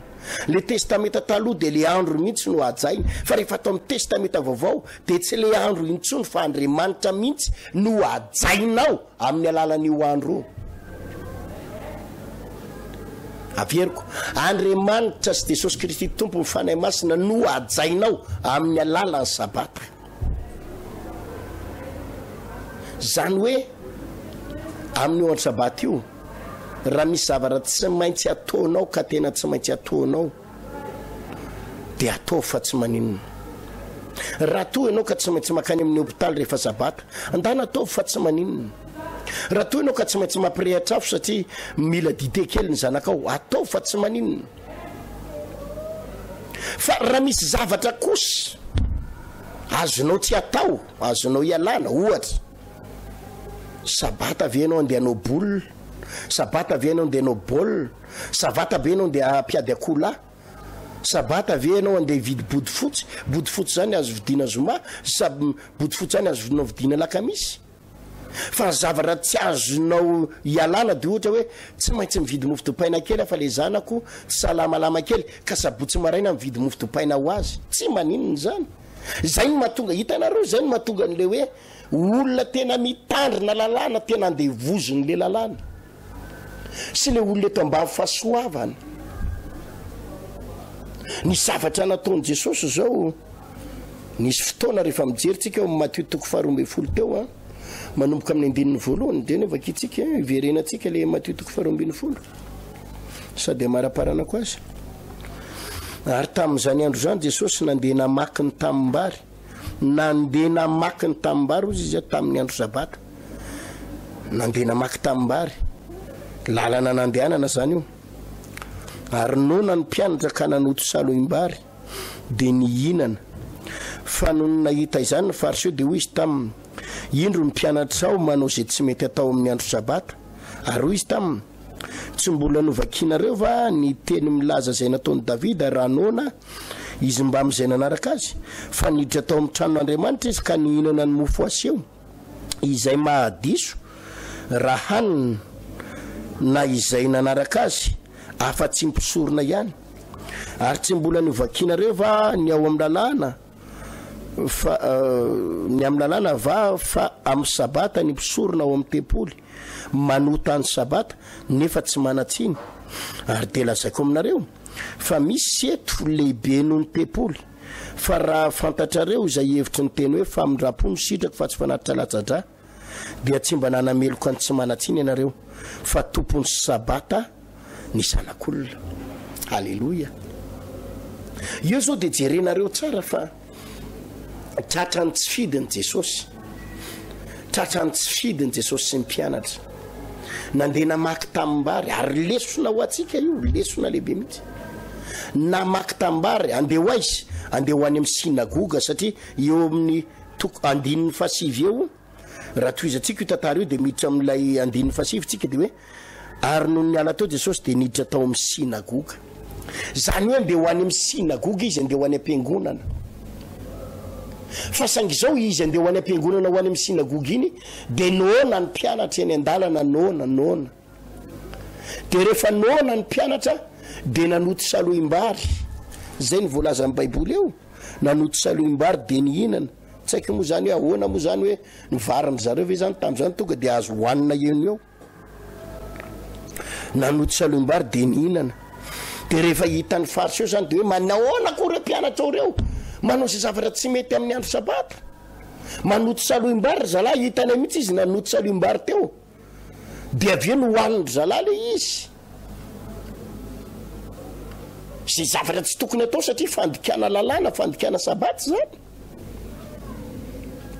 le testamenta taloha de le andro mihitsy no hajaina, fa rehefa ato amin'ny testamenta vaovao de tsy le andro intsony fa Andriamanitra mihitsy no hajainao. Amin'ny alalan'io andro io. Averiko, Andriamanitra sy Jesosy Kristy Tompo ny Fanahy Masina no hajainao amin'ny alalan'ny Sabata. Izany hoe amin'io andro Sabata io, raha misy zavatra tsy maintsy ataonao ka tena tsy maintsy ataonao, dia ataovy fa tsy maninona. Raha toa ianao ka tsy maintsy mankany amin'ny hopitaly rehefa sabata, andana ataovy fa tsy maninona. Raha toa ianao ka tsy maintsy mampirehitra afo satria mila dite kely ny zanakao, ataovy fa tsy maninona. Fa raha misy zavatra kosa azonao tsy atao, azonao ialana, ohatra, sabata ve ianao andeha hanao boule? Sabata ve ianao andeha hanao baolina? Savata ve ianao andeha hampiady akoholahy? Sabata ve ianao andeha hividy bodofotsy? Bodofotsy izany azo vidiana zoma, sab, bodofotsy izany azonao vidiana alakamisy. Fa ny zavatra tsy azonao ialana dia ohatra hoe tsy maintsy mividy mofo dipaina kely aho fa le zanako tsy salamalama kely ka sabotsy maraina mividy mofo dipaina ho azy. Tsy maninona izany. Izay no mahatonga, hitanareo izay no mahatonga an'le hoe olona tena mitandrina lalàna, tena andevozin'le lalàna. sy le olona eto ambany fahasoavana. Ny zavatra nataon'i Jesosy izao, nisy fotoana rehefa mijery tsika ao amin'ny Matio toko faharoa ambin'ny folo teo a, manomboka amin'ny andininy voalohany, dia ny vakintsika, iverenantsika le Matio toko faharoa ambin'ny folo, sady amaraparanako azy. Ary tamin'izany andro izany Jesosy nandeha namaky ny tanimbary. Nandeha namaky ny tanimbary hozy izy tamin'ny andro sabata. Nandeha namaky tanimbary. Lalana nandehanana izany io. Ary noana ny mpianatra ka nanoto salohim-bary, dia nihinana. Fa nony nahita izany ny Fariseo dia hoy izy taminy, Indro ny mpianatrao manao izay tsy mety atao amin'ny andro sabata. Ary hoy izy taminy, Tsy mbola novakinareo va ny teny milaza izay nataon'i Davida raha noana izy mbamin'izay nanaraka azy? Fa niditra tao amin'ny tranon'Andriamanitra izy ka nihinana ny mofo aseho, izay mahadiso raha hanina, na izay nanaraka azy, afa-tsy mpisorona ihany. Ary tsy mbola novakinareo va ny ao amin'ny lalàna? Fa ny amin'ny lalàna va fa amin'ny sabata ny mpisorona ao amin'ny tempoly manota ny sabata nefa tsy manan-tsiny? Ary dia lazaiko aminareo fa misy eto lehibe noho ny tempoly. Fa raha fantatrareo izay hevitry ny teny hoe famindram-po no sitrako fa tsy fanatitra latsa-drà, dia tsy mba nanameloka ny tsy manan-tsiny ianareo, fa tompon'ny Sabata ny Zanak'olona. Aleloia! Eo izao dia jerenareo tsara fa tratran'ny tsy fidiny Jesosy. Tratran'ny tsy fidiny Jesosy sy ny mpianatra. Nandeha namaky tanimbary, ary lesona ho antsika io, lesona lehibe mihitsy. Namaky tanimbary, andeha ho aiza? Andeha ho any amin'ny synagoga, satria eo amin'ny toko andininy fahasivy eo, Raha tohizantsika io tantara io dia miditra amin'ilay andininy fahasivy tsika dia hoe ary nony niala teo Jesosy dia niditra tao amin'ny synagoga. Izany hoe andeha ho any amin'ny synagoga izy, andeha ho any am-piangonana. Fa saingy izao izy andeha ho any am-piangonana ho any amin'ny synagoga iny dia noana ny mpianatra eny an-dalana, noana, noana. Dia rehefa noana ny mpianatra dia nanoty salohim-bary. Izay ny voalazan'ny Baiboly eo. Nanoty salohim-bary dia nihinana. Tsy haiko moa zany hoe ahoana moa zany hoe ny varin-dry zareo ve zany tamin'izany tonga dia azo hohanina eo no eo. Nanoty salohim-bary dia nihinana. Dia rehefa hitan'ny Fariseo zany dia hoe manahoana koa ireo mpianatra ao ireo manao izay zavatra tsy mety amin'ny andro sabata. Manoty salohim-bary ry zalahy, hitanay mihitsy izy nanoty salohim-bary teo. Dia avy eo nohanin-dry zalahy ilay izy. Izay zavatra tsy tokony atao satria fandikana lalàna, fandikana sabata izany.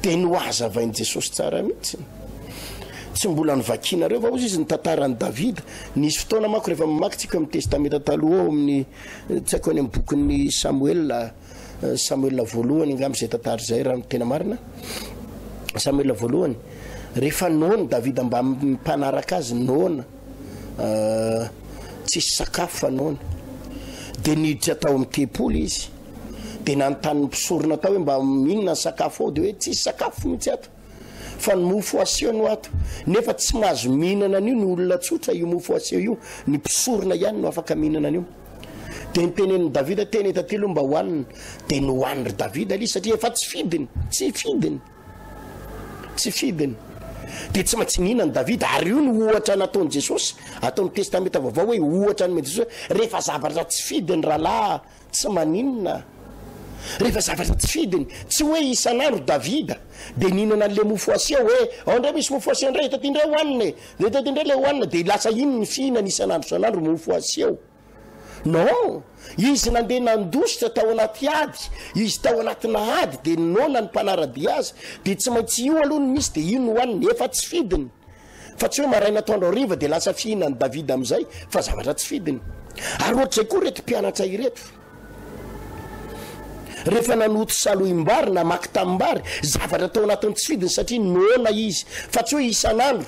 Dia nohazavain'i Jesosy tsara mihitsy. Tsy mbola novakianareo va hozy izy ny tantaran'i Davida? Nisy fotoana manko rehefa mamaky tsika amin'ny Testamenta Taloha ao amin'ny tsy haiko any amin'ny bokin'ny Samoela Samoela voalohany angamba izay tantara izay raha ny tena marina. Samoela voalohany, rehefa noana Davida mbamin'ny mpanaraka azy noana, tsisy sakafo fa noana. Dia niditra tao amin'ny tempoly izy. Dia nanontany ny mpisorona tao hoe mba inona ny sakafo ao, dia hoe tsisy sakafo mihitsy ato. Fa ny mofo aseho no ato. Nefa tsy mahazo mihinana an'io ny olona tsotra io mofo aseho io, ny mpisorona ihany no afaka mihinana an'io. Dia nitenenin'i Davida, tena eto aty aloha mba hohanina. Dia nohanin-dry Davida ilay izy satria efa tsy fidiny, tsy fidiny, tsy fidiny. Dia tsy maintsy nihinan'i Davida, ary io no ohatra nataon'i Jesosy, ataon'ny Testamenta Vaovao hoe ohatra nomen'i Jesosy hoe rehefa zavatra tsy fidiny rahalahy, tsy maninona. Rehefa zavatra tsy fidiny, tsy hoe isan'andro Davida dia nihinana an'ilay mofo aseho hoe ao indray misy mofo aseho indray, eto aty indray hohanina e, dia eto aty indray ilay hohanina, dia lasa iny ny fihinany isan'andro isan'andro mofo aseho. Non! Izy nandeha nandositra tao anaty ady, izy tao anatina ady dia noana ny mpanara-dia azy, dia tsy maintsy io aloha no misy dia io no hohaniny, efa tsy fidiny. Fa tsy hoe maraina atoandro hariva dia lasa fihinan'i Davida amin'izay fa zavatra tsy fidiny. Ary ohatr'izay koa ireto mpianatra ireto. Rehefa nanoto salohim-bary, namaky tanimbary, zavatra tao anatin'ny tsy fidiny satria noana izy. Fa tsy hoe isan'andro,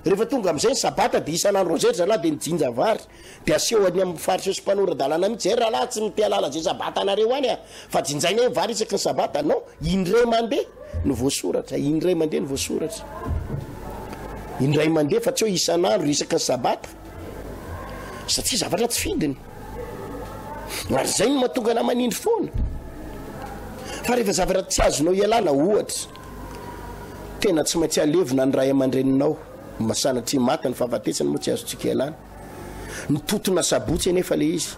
rehefa tonga amin'izay ny sabata dia isan'andro amin'izay ry zalahy dia nijinja vary. Dia aseho any amin'ny Fariseo sy mpanora-dalàna mihitsy, zay rahalahy tsy te halala izay sabatanareo any a, fa jinjainay ny vary isaky ny sabata. Non, indray mandeha no voasoratra, indray mandeha no voasoratra. Indray mandeha fa tsy hoe isan'andro isaky ny sabata. Satria zavatra tsy fidiny. Ary izay no mahatonga anah manindry foana. Fa rehefa zavatra tsy azonao ialana, ohatra, tena tsy maintsy alevina ny ray aman-dreninao, sanatria maty ny fahafatesana moa tsy azontsika ialana. Ny totona sabotsy anefa le izy.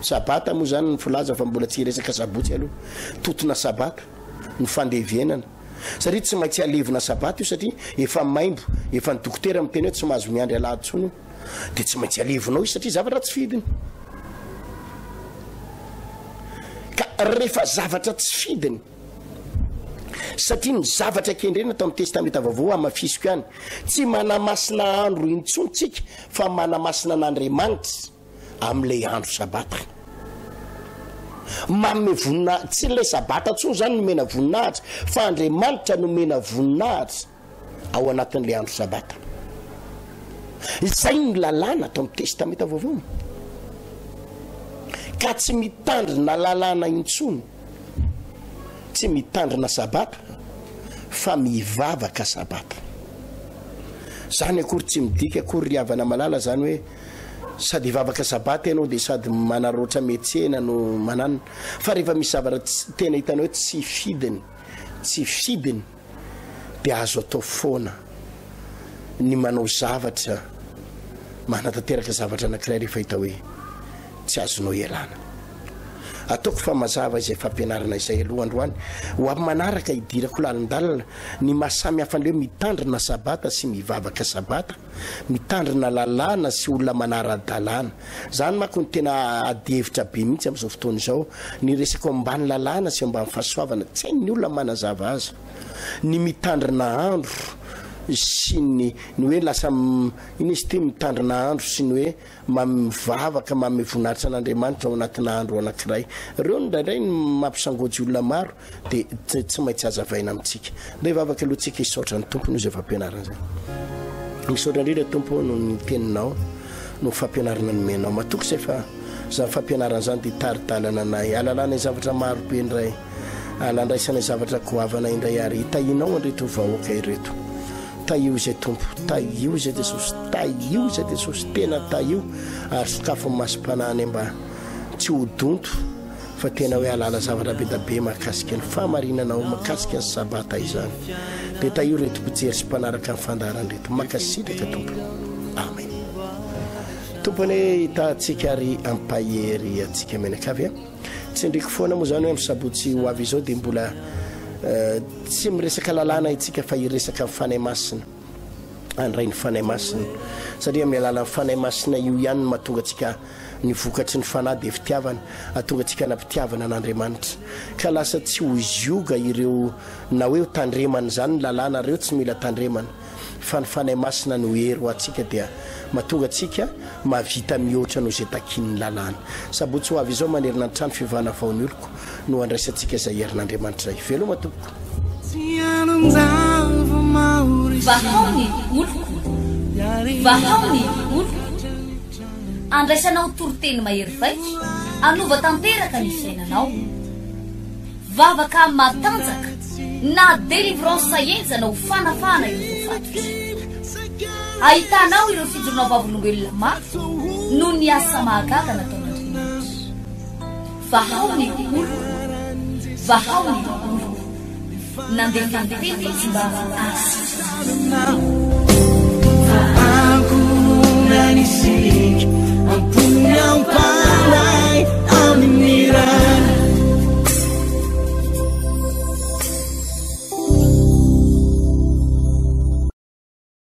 Sabata moa zany ny filaza fa mbola tsy hiresaka sabotsy aloha. Totona sabata ny fandevenana. Satria tsy maintsy alevina sabata io satria efa maimbo, efa ny dokotera miteny hoe tsy mahazo miandry alahady intsony io. Dia tsy maintsy alevinao izy satria zavatra tsy fidiny. Ka rehefa zavatra tsy fidiny. Satria ny zavatra kendrena tao amin'ny Testamenta Vaovao, hamafisiko ihany, tsy manamasina andro intsony tsika fa manamasina an'Andriamanitra amin'ilay andro Sabata. Manome voninahitra, tsy ilay Sabata intsony izany no omena voninahitra fa Andriamanitra no omena voninahitra. ao anatin'ilay andro sabata. Izay ny lalàna ato amin'ny Testamenta Vaovao. Ka tsy mitandrina lalàna intsony, tsy mitandrina sabata, fa mivavaka sabata. Zany akory tsy midika akory ry havana malala zany hoe sady hivavaka sabata ianao dia sady manaraotra miantsena no mananona. Fa rehefa misy zavatra tena hitanao hoe tsy fidiny, tsy fidiny, dia azo atao foana ny manao zavatra, manatanteraka zavatra anankiray rehefa hita hoe tsy azonao ialana. Ataoko fa mazava izay fampianarana izay aloha androany. Ho amin'ny manaraka hidirako lalindalina ny maha samy hafa an'ilay hoe mitandrina sabata sy mivavaka sabata, mitandrina lalàna sy olona manara-dalàna. Izany manko no tena adihevitra be mihitsy amin'izao fotoana izao, ny resaka ao ambany lalàna sy ao ambany fahasoavana, tsy hain'ny olona manazava azy. Ny mitandrina andro sy ny ny hoe lasa inona izy ity mitandrina andro sy ny hoe Mivavaka manome voninahitra an'Andriamanitra ao anatina andro anankiray. Ireo no indraindray no mampisangojy olona maro dia tsy maintsy hazavaina amintsika. Ndao hivavaka aloha tsika hisaotra ny Tompo noho izay fampianarana izay. Misaotra indrindra Tompo ô noho ny teninao, noho ny fampianarana nomenao. Matoky izay fa izany fampianarana izany dia hitari-dalana anay, hahalalanay zavatra maro be indray, halandraisanay zavatra goavana indray ary hitahianao an'ireto vahoaka ireto. Tahio izay Tompo, tahio izay Jesosy, tahio izay Jesosy, tena tahio ary sokafo ny masom-panahinay mba tsy ho donto fa tena hoe hahalala zavatra be da be mahakasika ny fahamarinanao, mahakasika ny Sabata izany. Dia tahio ireto mpijery sy mpanaraka ny fandaharana ireto. Mankasitraka Tompo. Amen. Tompo anie hitaha antsika ary hampahery antsika mianakavy a. Tsindriko foana moa izany hoe amin'ny sabotsy ho avy izao dia mbola tsy miresaka lalàna itsika fa hiresaka ny Fanahy Masina, handray ny Fanahy Masina. Satria amin'ny alalan'ny Fanahy Masina io ihany no mahatonga antsika ny vokatry ny Fanahy dia fitiavana, hahatonga antsika hanam-pitiavana an'Andriamanitra. Ka lasa tsy ho zioga ireo na hoe ho tandremana izany ny lalàna, ireo tsy mila tandremana. Fa ny Fanahy Masina no hery ho antsika dia mahatonga antsika mahavita mihoatra noho izay takian'ny lalàna. Sabotsy ho avy izao manerana ny trano fivavahana vao ny oloko no handraisantsika izay herin'Andriamanitra izay. Veloma tompoko. Vahao ny oloko, vahao ny oloko. Andraisanao toriteny mahery vaika, hanova tanteraka ny fiainanao. Vavaka matanjaka na délivrance henjana ho fanafahana ireo voafatotra. Ahitanao ireo fijoroana vavolombelona mafy noho ny asa mahagaga nataon'Andriamanitra. Vahao ny oloko, vahao ny oloko. Nandefa ny teny izy mba hahasitrana.